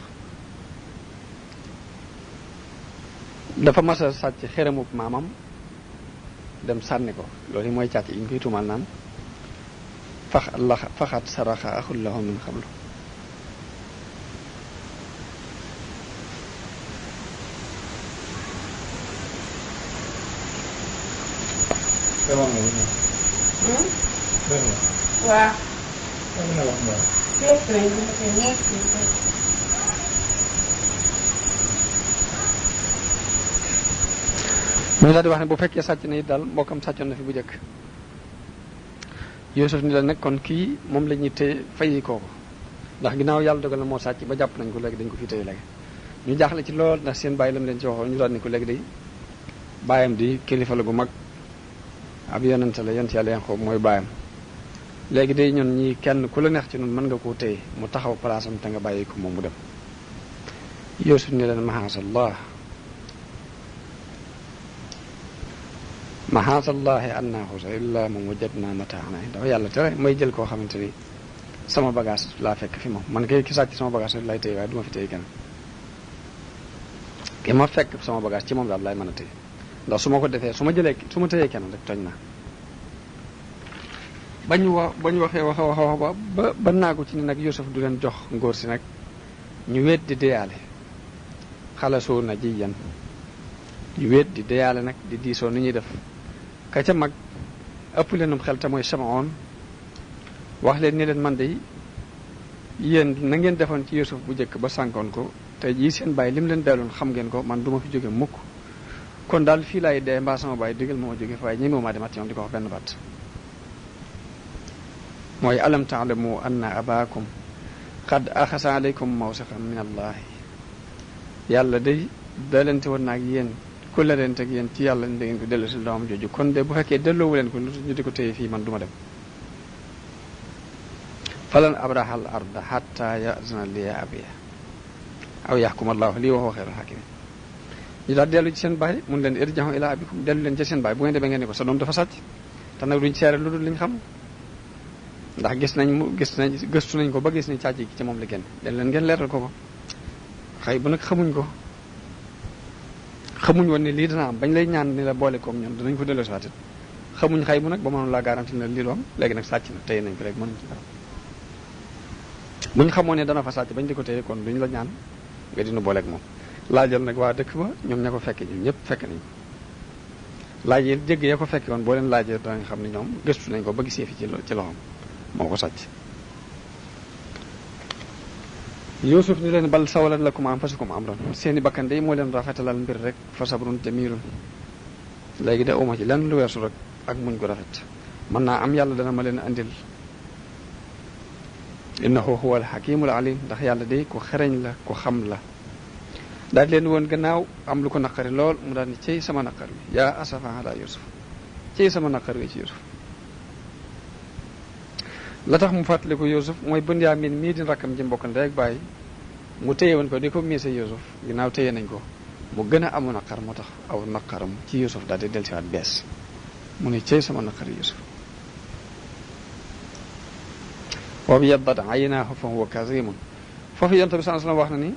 dafa mas a sàcc xeramub maamam dem sànni ko loolu mooy càcc yi ñu koy tuumal naan faxat saraxa axul lahu min xablu waaw. ñu daal di wax ne bu fekkee sàcc na it daal mbokkam sàccoon na fi bu njëkk. Yuusuf ni la nag kon kii moom la ñuy téye fayi kooku ndax ginnaaw yàlla dogal na moo sàcc ba jàpp nañ ko léegi dañ ko fi téye léegi. ñu jaaxle ci lool ndax seen bàyyi lam leen ci waxoon ñu daal ni ko léegi day baayam di kilifa la gu mag ab yonente la yonent yàlla Yanqoob mooy baayam léegi day ñun ñii kenn ku la neex ci ñun mën nga koo téye mu taxaw palaasam te nga bàyyi ko moom mu dem. Yuusuf ni leen mahaasallahi an naaxusa illa man wajadna mataana dafa yàlla tere may jël koo xamante ni sama bagage laa fekk fi moom man kay ki sàcc sama bagage rek laay téye waaye du ma fi téye kenn ki ma fekk sama bagage ci moom daal laay mën a téye ndax su ma ko defee su ma téyee kenn rek tooñ naa. bañ waxee wax ba naagu ci ni nag Yuusuf du leen jox ngóor si nag ñu wéet di deyaale xalasoo na ji yan ñu wéet di deyaale nag di diisoo ni ñuy def ka ca mag ëpp leenum xel te mooy Samaoon wax leen ni leen man de yéen na ngeen defoon ci Yuusuf bu njëkk ba sànkoon ko te jii seen bàyyi lim leen delloon xam ngeen ko man du ma fi jóge mukk kon daal fii laay dee mbaa sama bàyyi digal moo jóge fa waaye ñemewu maa demat yoon di ko wax benn baat mooy alam taalamu anna abaakum qad axasa alaykum mawsiqan min allahi yàlla day dalante woon naag yéen ku la leen teg yéen ci yàlla ni da ngeen ko dellu si doomam jooju kon de bu fekkee delloowu leen ko ñu di ko téye fii man du ma dem falan abrahal arda hatta yazana liya abiya aw yaxkum allahu lii waxoo xeeru xakim ñu daal dellu ci seen baay mun leen irjahu ila abikum dellu leen ci seen baay bu ngeen demee ngeen ne ko sa doom dafa sàcc te nag duñ seere lu dul liñ xam ndax gëstu nañ ko ba gis ni càcc gi ci moom la génn dellu leen ngeen leeral ko xëy bu nag xamuñ woon ne lii dana am bañ lay ñaan ni la boole koom ñoom danañ ko delloo si waat xamuñ xëy bu nag ba mënoon laa garanti ne lii du am léegi nag sàcc na téye nañ ko rek mënuñ ci dara buñ xamoon ne dana fa sàcc bañ di ko téye kon duñ la ñaan nga dinu booleeg moom laajal nag waa dëkk ba ñoom ña ko fekke ñoom ñëpp fekk nañ ko laaj yi jégg ya ko fekke woon boo leen laajee danañ xam ne ñoom gëstu nañ ko ba gisee fi ci loxoom moo ko sàcc. Yuusuf ni leen bal sawalat lakum anfusukum amran seeni bakkan de moo leen rafetalal mbir rek fa sabrun jamilun léegi de uma ci lenn lu weesu rek ak muñ ko rafet mën naa am yàlla dana ma leen andil innahu huwa alxakimul alim ndax yàlla de ku xereñ la ku xam la daal leen woon gannaaw am lu ko naqari lool mu daal ni cey sama naqar wi yaa asafa ala Yuusuf cey sama naqar wi ci Yuusuf la tax mu fàttaliku Yuusuf mooy Bunyaamin mii di rakkam ji mbokkal ndey ak bàyyi mu téye woon ko di ko miise Yuusuf ginnaaw téye nañ ko mu gën a amu naqar moo tax aw naqaram ci Yuusuf daal di dellusiwaat bees mu ne cey sama naqar Yuusuf wa byaddat aynaahu fa huwa kazimun foofu yonent bi sallallahu alayhi wasallam wax na ni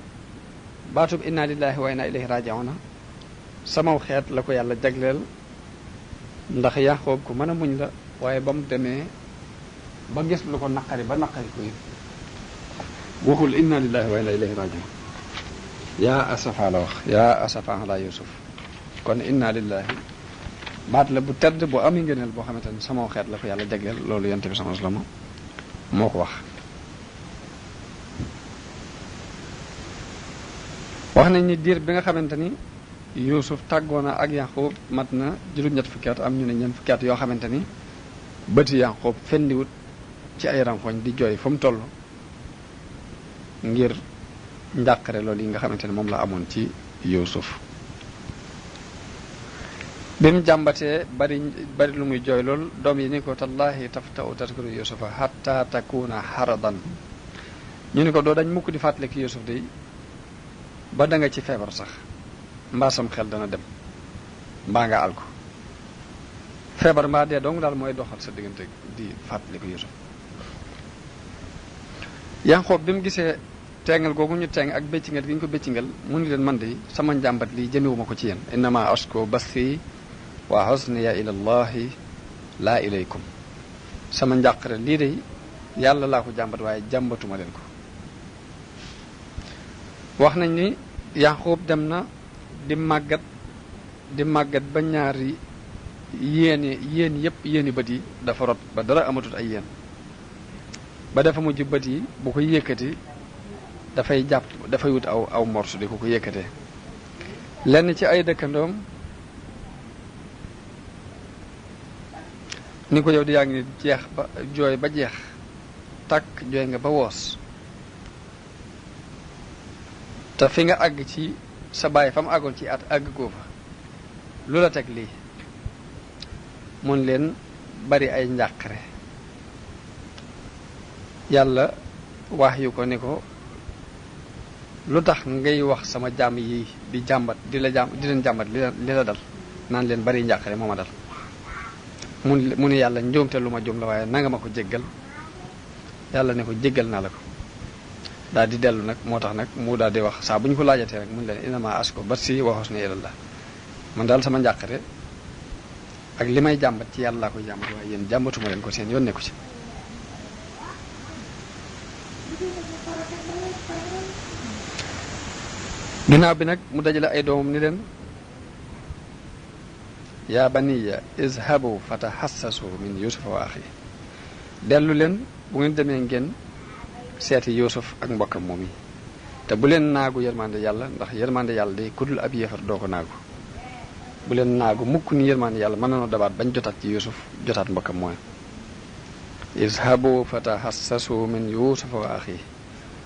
baatub inna lillahi wa inna ilayhi raji'un samaw xeet la ko yàlla jagleel ndax Yaxoob ku mën a muñ la waaye ba mu demee ba gis lu ko naqari ba naqari ko yëpp waxul inna lillahi wa inna ilayhi raji'un yaa asafa la wax yaa asafa ala Yuusuf kon inna lillahi baat la bu tedd bu ami ngëneel boo xamante ne samaw xeet la ko yàlla jagleel loolu yonent bi sallallahu alayhi wasallam moo ko wax nañ ni diir bi nga xamante ni Yuusuf tàggoona ak Yaxoob mat na juróom-ñett fukki at am ñu ne ñeent fukki at yoo xamante ni bëti Yaxoob fendiwut ci ay rankoñ di jooy fa mu toll ngir njàqare loolu yi nga xamante ne moom la amoon ci Yuusuf bi mu jàmbatee bari lu muy jooy lool doom yi ni ko tallahi taftau tadkuru Yuusufa hatta takuna haradan ñu ni ko doo dañ mukk di fàttali ki Yuusuf day ba da nga ci feebar sax mbaa sam xel dana dem mbaa nga al ko feebar mbaa dee dong daal mooy doxal sa diggante di fàttali ko Yuusuf Yaxoob bi mu gisee teengal googu ñu teeng ak béccingal gi ñu ko béccingal mu ni leen man de sama njàmbat lii jëmewuma ko ci yéen innama ashku bathi wa husniya ila allahi laa ilaykum sama njàqare lii de yàlla laa ko jàmbat waaye jàmbatuma leen ko wax nañ ni Yaxoob dem na di màggat ba ñaari yéen yépp yéeni bët yi dafa rot ba dara amatut ay yéen ba dafa mujj bët yi bu ko yëkkati dafay wut aw morsu di ko yëkkatee lenn ci ay dëkkandoom ni ko yow di yaa ngi jeex ba jooy ba jeex tàkk jooy nga ba woos te fi nga àgg ci sa baay fa mu àggoon ci at àgg koo fa lu la teg lii mun leen bari ay njàqare yàlla wax yu ko ni ko lu tax ngay wax sama jàmm yi di jàmbat di leen jàmbat li la dal naan leen bari njàqare moo ma dal mu ni yàlla njuumte lu ma juum la waaye nanga ma ko jéggal yàlla ne ko jéggal naa la ko daal di dellu nag moo tax nag mu daal di wax saa bu ñu ko laajatee rek mun leen inama asko bat si waxos ne ilallah man daal sama njàqare ak li may jàmbat ci yàlla laa koy jàmbat waaye yéen jàmbatuma leen ko seen yoon nekku ci ginnaaw bi nag mu dajale ay doomam ni leen yaa baniya izhabu fatahassasu min yusufa wa axi dellu leen bu ngeen demee ngeen seeti yusuf ak mbokkam moom yi te bu leen naagu yërmande yàlla ndax yërmande yàlla day kudul ab yéefar doo ko naagu bu leen naagu mukk ni yërmande yàlla mën nañoo dabaat bañ jotaat ci yusuf jotaat mbokkam mooy izhabu fatahassasu min yusufa wa axi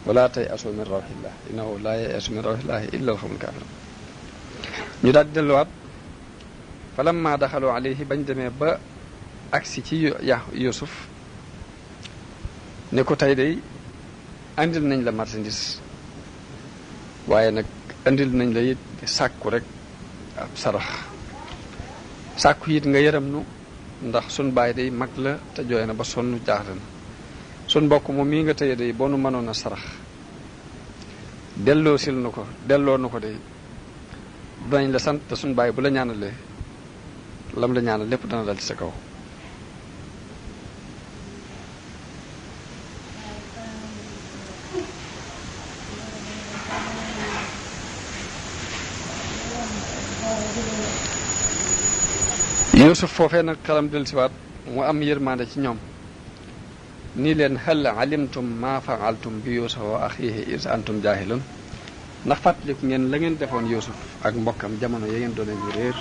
wala tay asu min rawxillah innahu laa yayasu min rawxillahi illa alxawmul kafirun ñu daal di delluwaat falamma daxalu alayhi bañ demee ba agsi ci yusuf ne ko tey day andil nañ la marchandise waaye nag andil nañ la it sàkku rek ab sarax sàkku it nga yërëm nu ndax sun baay day mag la te jooy na ba sonn jaaxle na sun mbokk moom mii nga tëye day boo nu mënoon a sarax delloo sil nu ko delloo nu ko day danañ la sant te sun baay bu la ñaanalee lam la ñaanal lépp dana dal ci sa kaw Yuusuf foofee nag xelam del siwaat mu am yërmande ci ñoom nii leen hal alimtum ma faaltum bi Yuusuf wa axiihi is antum jaahilun ndax fàttaliku ngeen la ngeen defoon Yuusuf ak mbokkam jamono ya ngeen doone ñu réer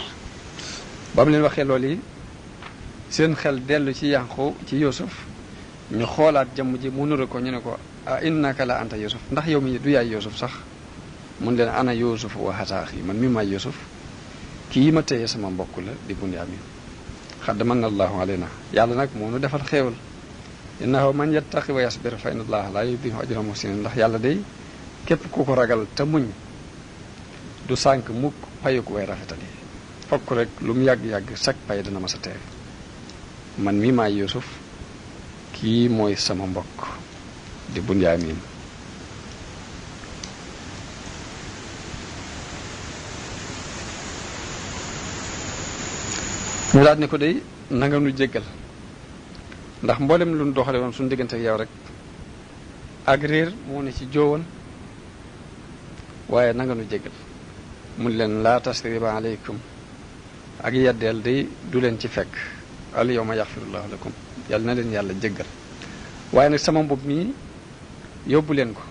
ba mu leen waxee loolu yi seen xel dellu ci yànqu ci Yuusuf ñu xoolaat jëmm ji mu nuru ko ñu ne ko a innaka la anta Yuusuf ndax yow mi du yaay Yuusuf sax mun leen ana Yuusuf wa haza axi man mi maay Yuusuf kii ma téye sama mbokk la di Bunyaamin xadd manna allahu alayna yàlla nag moo nu defal xéewal innahu man yattaqi wa yasbir fa inna allaha la yudii'u ajra muhsinin ndax yàlla day képp ku ko ragal te muñ du sànk mukk payu ko way rafetal yi fokk rek lu mu yàgg-yàgg sak pay dana ma sa teew man mi maay Yuusuf kii mooy sama mbokk di Bunyaamin ñu daal ne ko day nanga nu jéggal ndax mboolem lu nu doxale woon suñu diggante ak yow rek ak réer moo ne ci joowoon waaye nanga nu jéggal mun leen laa tasriba aleykum ak yeddeel day du leen ci fekk al yawma yaxfirullahu lakum yàlla na leen yàlla jéggal waaye nag sama mbub mi yóbbu leen ko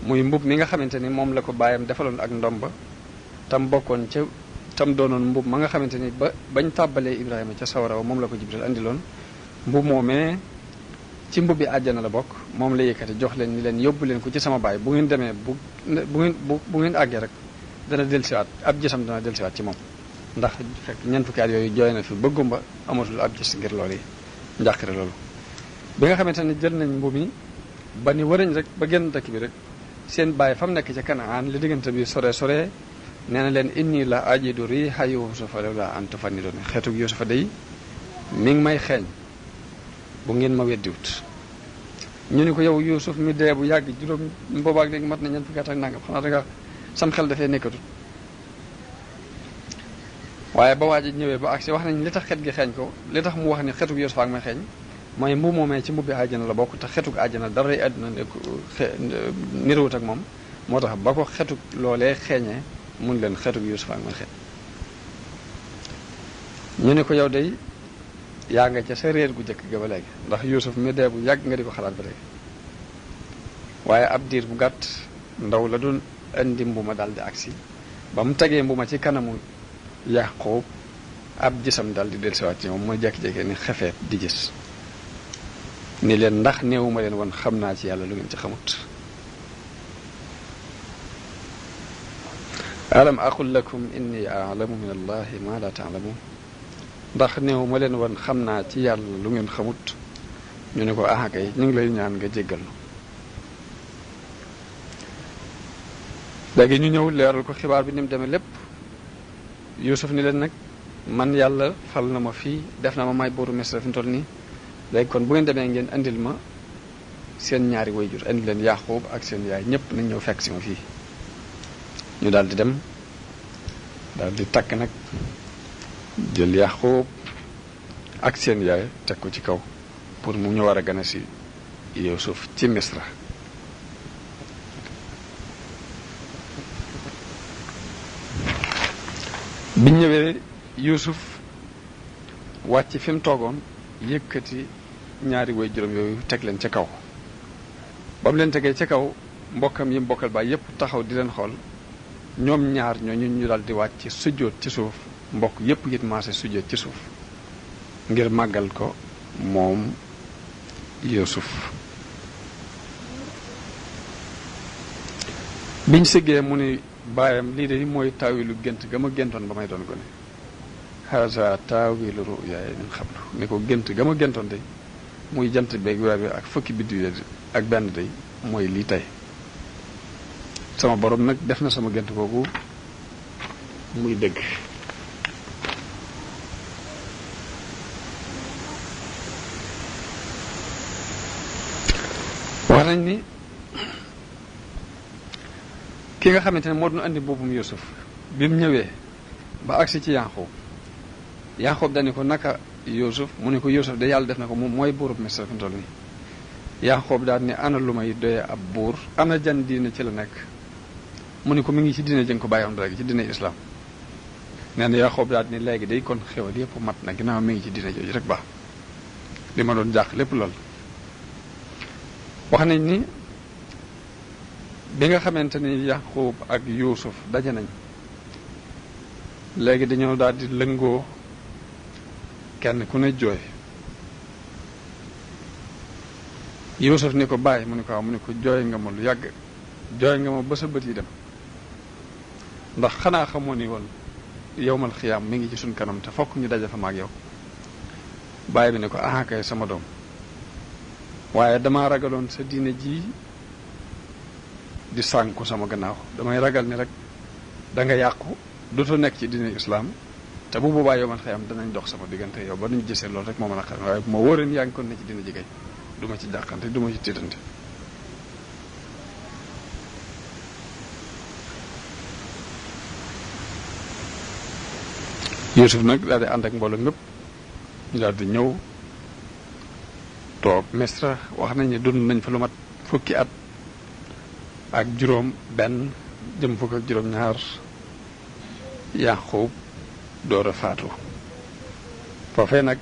muy mbub mi nga xamante ni moom la ko bàyyam defaloon ak ndomba tam bokkoon ca tam doonoon mbub ma nga xamante ni bañ tàbbalee Ibrahima ca sawara wa moom la ko Jibril andiloon mbub moomee ci mbub bi àjjana la bokk moom la yëkkati jox leen ni leen yóbbu leen ko ci sama baay bu ngeen demee bu ngeen àggee rek dana dellusiwaat ab gisam dana dellusiwaat ci moom ndax fekk ñeent fukki at yooyu jooy na fi ba gumba amatul ab gis ngir loolu yi njàqare loolu bi nga xamante ne jël nañ mbub mi ba ni wërañ rek ba génn dëkk bi rek seen baay fa mu nekk ca Kanaan li diggante bi sore nee na leen inni la ajidu riha yusufa lawla an tufannidun xeetug yusufa day mi ngi may xeeñ bu ngeen ma weddiwut ñu ni ko yow Yuusuf mi dee bu yàgg juróom boobaak léegi mat na ñeent fukki at ak nangam xanaa danga sam xel dafee nekkatut waaye ba waa ji ñëwee ba agsi wax nañ li tax xet gi xeeñ ko li tax mu wax ni xetug Yuusuf ak may xeeñ mooy mbu moomee ci mbubbi àjjana la bokk te xetug àjjana dara yi àdduna niruwut ak moom moo tax ba ko xetug loolee xeeñee mun leen xetug Yuusuf ak may xeeñ ñu ne ko yow day yaa nga ca sa réer gu jëkk ga ba léegi ndax Yuusuf mi dee bu yàgg nga di ko xalaat ba léegi waaye ab diir bu gàtt ndaw la doon indi mbuma daal di agsi ba mu tegee mbuma ci kanamu Yaaqub ab gisam daal di dellusiwaat ci moom mooy jekki-jekki ni xefeet di gis ni leen ndax néewuma leen woon xam naa ci yàlla lu ngeen ci xamut alam aqul lakum inni a'lamu min allahi ma la ta'lamun ndax néewuma leen woon xam naa ci yàlla lu ngeen xamut ñu ne ko kay ñu ngi lay ñaan nga jéggal nu léegi ñu ñëw leeral ko xibaar bi ni mu demee lépp Yuusuf ni leen nag man yàlla fal na ma fii def na ma may buuru Misra fi mu toll nii léegi kon bu ngeen demee ngeen andil ma seen ñaari wayjur andi leen Yaaqub ak seen yaay ñëpp nañ ñëw fekk si ma fii ñu daal di dem daal di takk nag jël Yaaqub ak seen yaay teg ko ci kaw pour mu ñu war a gane si Yuusuf ci Misra biñ ñëwee Yuusuf wàcc fi mu toogoon yëkkati ñaari way juróom yooyu teg leen ca kaw ba mu leen tegee ca kaw mbokkam yi mbokkal baay yépp taxaw di leen xool ñoom ñaar ñooñu ñu dal di wàcc sujjóot ci suuf mbokk yépp it maase sujjóot ci suuf ngir màggal ko moom Yuusuf biñ siggee mu ni baayam lii de mooy taawilu gént ga ma géntoon ba may doon gone haza taawilu ruyaaya min qablu ni ko gént ga ma géntoon de muy jant beeg weer bi ak fukki biddiw ak benn de mooy lii tey sama borom nag def na sama gént googu muy dëgg wax nañ ni ki nga xamante ne moo doon andi boobum Yuusuf bi mu ñëwee ba agsi ci Yaaqub dañu ko naka Yuusuf mu ne ko Yuusuf de yàlla def na ko moom mooy buurub Misra fi mu toll nii Yaaqub daal ni ana lu may doyee ab buur ana jan diine ci la nekk mu ne ko mi ngi ci diine jëng ko bàyyi woon léegi ci diine islam nee na Yaaqub daal ni léegi day kon xewal yépp mat na ginnaaw mi ngi ci diine jooju rek baax li ma doon jàq lépp lool wax nañ ni bi nga xamante ni Yaaqub ak Yuusuf daje nañ léegi dañoo daal di lëngoo kenn ku ne jooy Yuusuf ni ko bàyyi mu ne ko waaw mu ne ko jooy nga ma lu yàgg jooy nga ma ba sa bët yi dem ndax xanaa xamoo ni woon yowmal xiyaam mi ngi ci suñ kanam te fokk ñu daje fa maag yow bàyyi bi ne ko kay sama doom waaye dama ragaloon sa diine ji di sànku sama gannaaw damay ragal ni rek da nga yàqu dootoo nekk ci diine islaam te bu boobaa yow man xëy am danañ dox sama diggante yow ba nuñ gisee loolu rek moo mën a xam waaye bu ma wóoreen yaa ngi kon ne ci diine ji kay du ma ci jàqante du ma ci tiitante Yuusuf nag daal di ànd ak mbooloo mépp ñu daal di ñëw toog Misra wax nañ ne dund nañ fa lu mat fukki at ak juróom benn jëm fukk ak juróom ñaar Yaaqub door a faatu foofee nag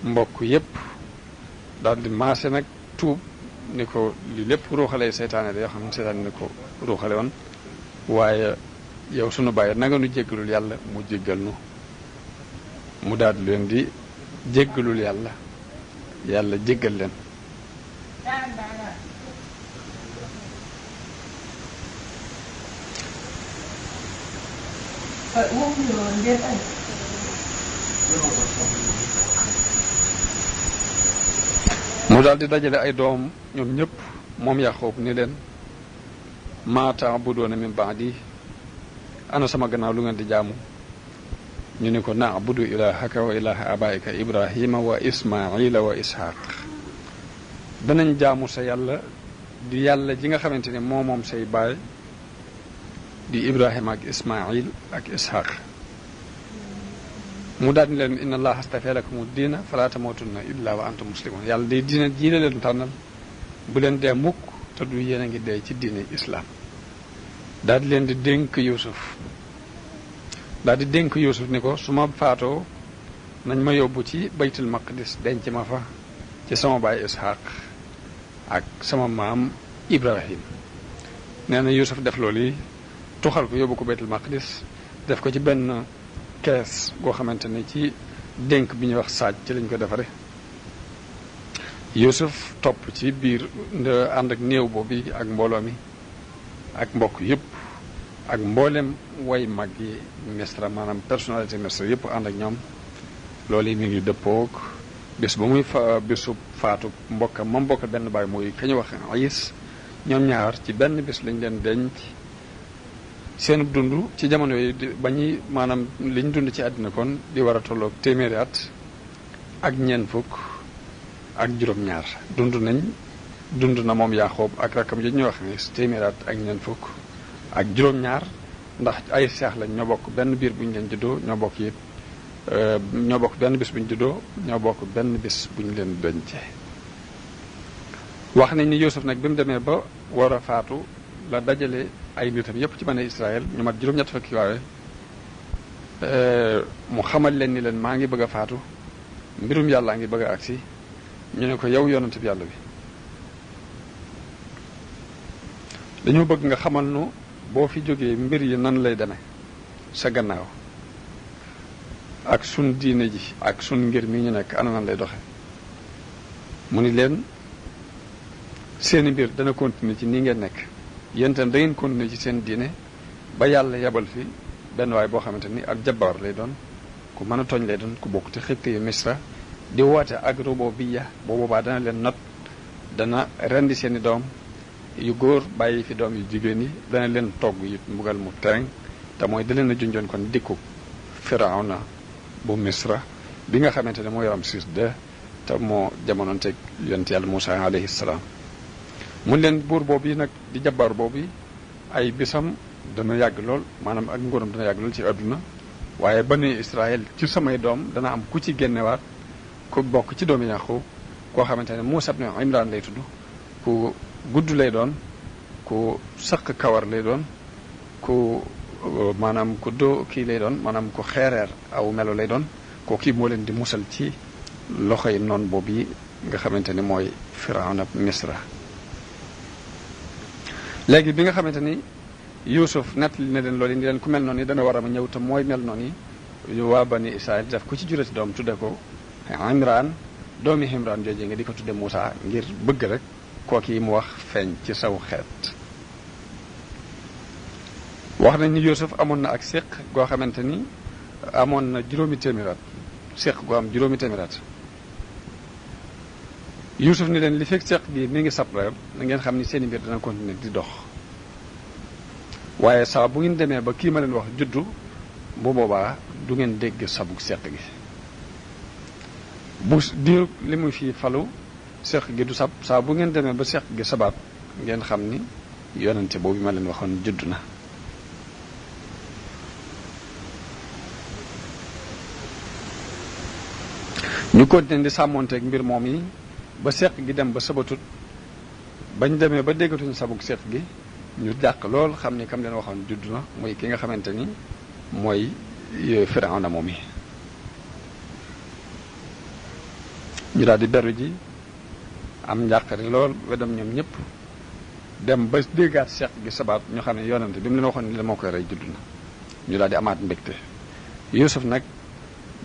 mbokk yépp daal di maase nag tuub ni ko li lépp ruuxale seytaane da yoo xam ne seytaane ni ko ruuxale woon waaye yow sunu bàyyi nanga nu jéggalul yàlla mu jéggal nu mu daal di leen di jéggalul yàlla yàlla jéggal leen mu daal di dajale ay doom ñoom ñëpp moom Yaaqub ni leen maa ta'buduuna min ba'di ana sama gannaaw lu ngeen di jaamu ñu ne ko na'budu ilaahaka wa ilaaha abaa'ika ibrahima wa ismaila wa ishaq danañ jaamu sa yàlla di yàlla ji nga xamante ne moom say baay di ibrahima ak ismail ak ishaq mu daal di leen inna allaha astafaa lakumu diina falaa tamuutunna illa wa antum muslimun yàlla day diina ji la leen tànnal bu leen dee mukk te du yéen a ngi dee ci diine islaam daal di leen di dénk Yuusuf ni ko su ma faatoo nañ ma yóbbu ci baytul maqdis denc ma fa ci sama baay ishaq ak sama maam ibrahim nee na Yuusuf def loolu yi tuxal ko yóbbu ko baytul maqdis def ko ci benn kees goo xamante ni ci dénk bi ñuy wax saaj ci lañ ko defare Yuusuf topp ci biir ànd ak néew boobu ak mbooloo mi ak mbokk yëpp ak mboolem way mag yi Misra maanaam personnalité Misra yëpp ànd ak ñoom loolu yi mi ngi dëppoog bés ba muy bésu faatu mbokkam ma mbokk benn baay mooy ka ñu wax Ayis ñoom ñaar ci benn bés lañ leen denc seen dund ci jamono yooyu ba ñuy maanaam liñ dund ci àddina kon di war a tolloog téeméeri at ak ñeent fukk ak juróom-ñaar dund na moom Yaaqoob ak rakkam ji ñuy wax ne téeméeri at ak ñeent fukk ak juróom-ñaar ndax ay seex lañ ñoo bokk benn biir bu ñu leen juddoo ñoo bokk it ñoo bokk benn bis bu ñu juddoo ñoo bokk benn bis bu ñu leen dencee wax nañ ni Yuusuf nag bi mu demee ba war a faatu la dajale ay nitam yépp ci bani Israël ñu mat juróom-ñett fukki waaye mu xamal leen ni leen maa ngi bëgg a faatu mbirum yàllaa ngi bëgg a agsi ñu ne ko yow yonent bi yàlla bi dañoo bëgg nga xamal nu boo fi jógee mbir yi nan lay demee sa gannaaw ak sun diine ji ak sun ngir mi ñu nekk ana nan lay doxe mu ni leen seeni mbir dana continuer ci nii ngeen nekk yéen tam da ngeen continuer ci seen diine ba yàlla yebal fi benn waay boo xamante ni ak jabbaar lay doon ku mën a tooñ lay doon ku bokk ci xibti yu Misra di woote ak rububiyya boo boobaa dana leen not dana rendi seeni doom yu góor bàyyi fi doom yu jigéen yi dana leen togg it mbugal mu tereŋ te mooy da leen a junjoon kon dikku Firawna bu Misra bi nga xamante ne moo yaram siis de te moo jamonoonteeg yonent yàlla Muusaa alayhi salaam mun leen buur boobu yi nag di jabbaar boobu yi ay bisam dana yàgg lool maanaam ak nguuram dana yàgg lool ci àdduna waaye bani Israël ci samay doom dana am ku ci génnewaat ku bokk ci doomi Yaaqub koo xamante ne Muusaa ibn Imraan lay tudd ku gudd lay doon ku sëq kawar lay doon ku maanaam ku doo kii lay doon maanaam ku xeereer aw melo lay doon koo kii moo leen di musal ci loxoy noon boobu yi nga xamante ne mooy Firawna Misra léegi bi nga xamante ni Yuusuf nettali na leen loolu ni leen ku mel noonu yi dana war a ñëw te mooy mel noonu yi waa bani Israël def ku ci jurati doom tudde ko Imraan doomi Imraan jooje nga di ko tudde Muusaa ngir bëgg rek kooki mu wax feeñ ci saw xeet wax nañ ni Yuusuf amoon na ak séq goo xamante ni amoon na juróomi téeméeraat séq goo am juróomi téeméeraat Yuusuf ni leen li fekk séq gi mi ngi sapleer na ngeen xam ni seeni mbir dana continuer di dox waaye saa bu ngeen demee ba kii ma leen wax juddu bu boobaa du ngeen dégg sabug séq gi bu diir li muy fii falu séq gi du sab saa bu ngeen demee ba séq gi sabaat ngeen xam ni yonente boobu ma leen waxoon juddu na ñu continuer di sàmmonteeg mbir moom yi ba seq gi dem ba sabatut bañ demee ba déggatuñu sabug seq gi ñu jàq lool xam ni kam leen waxoon judd na muy ki nga xamante ni mooy Firawna moom yi ñu daal di beru ji am njàqare lool wedam ñoom ñëpp dem ba déggaat seq gi sabaat ñu xam ne yonante bi mu leen waxoon ni la moo koy rey judd na ñu daal di amaat mbégte Yuusuf nag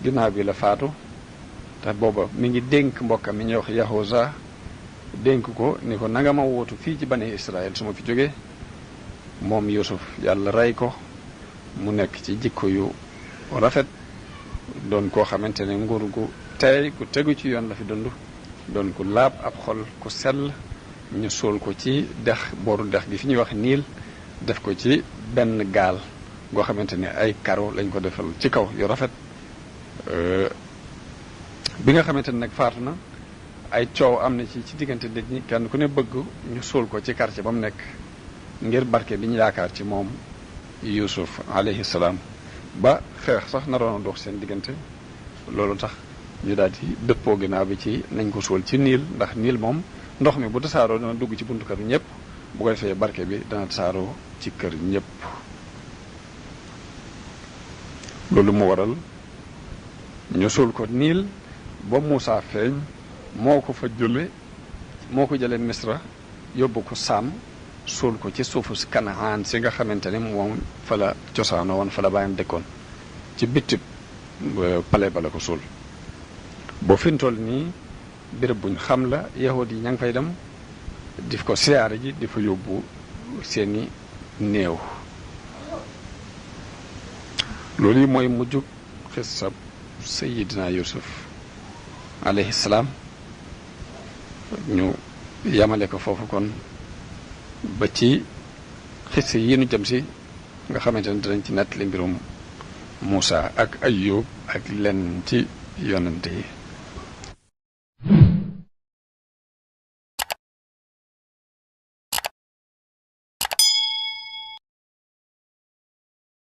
ginnaaw bi la faatu te booba mi ngi dénk mbokkam mi ñuy wax Yahuza dénk ko ni ko nanga ma wootu fii ci bani Israël su ma fi jógee moom Yuusuf yàlla rey ko mu nekk ci jikko yu rafet doon koo xamante ne nguur gu tey ku tegu ci yoon la fi dund doon ku laab ab xol ku sell ñu suul ko ci dex booru dex gi fi ñuy wax niil def ko ci benn gaal goo xamante ne ay karo lañ ko defal ci kaw yu rafet bi nga xamante ne nag faatu na ay coow am na ci diggante nit ñi kenn ku ne bëgg ñu suul ko ci quartier ba mu nekk ngir barke bi ñu yaakaar ci moom Yuusuf alayhi salaam ba xeex sax naroon a dox seen diggante loolu tax ñu daal di dëppoo ginnaaw bi ci nañ ko suul ci niil ndax niil moom ndox mi bu tasaaroo dana dugg ci buntu kër ñëpp bu ko defee barke bi dana tasaaroo ci kër ñëpp loolu mu waral ñu suul ko niil ba Muusaa feeñ moo ko fa jële moo ko jëlee Misra yóbbu ko Saam suul ko ci suufu Kanaan si nga xamante ne moom fa la cosaanoo woon fa la bàyyam dëkkoon ci bitib pale ba la ko suul boo fi mu toll nii béréb buñ xam la yahud yi ña ngi fay dem di ko siyaare ji di fa yóbbu seeni néew loolu yi mooy mujjug xissab sayidina yusuf alayhi salaam ñu yamale ko foofu kon ba ci xisse yi nu jëm si nga xamante ne dinañ ci nettali mbirum Muusa ak Ayyub ak lenn ci yonante yi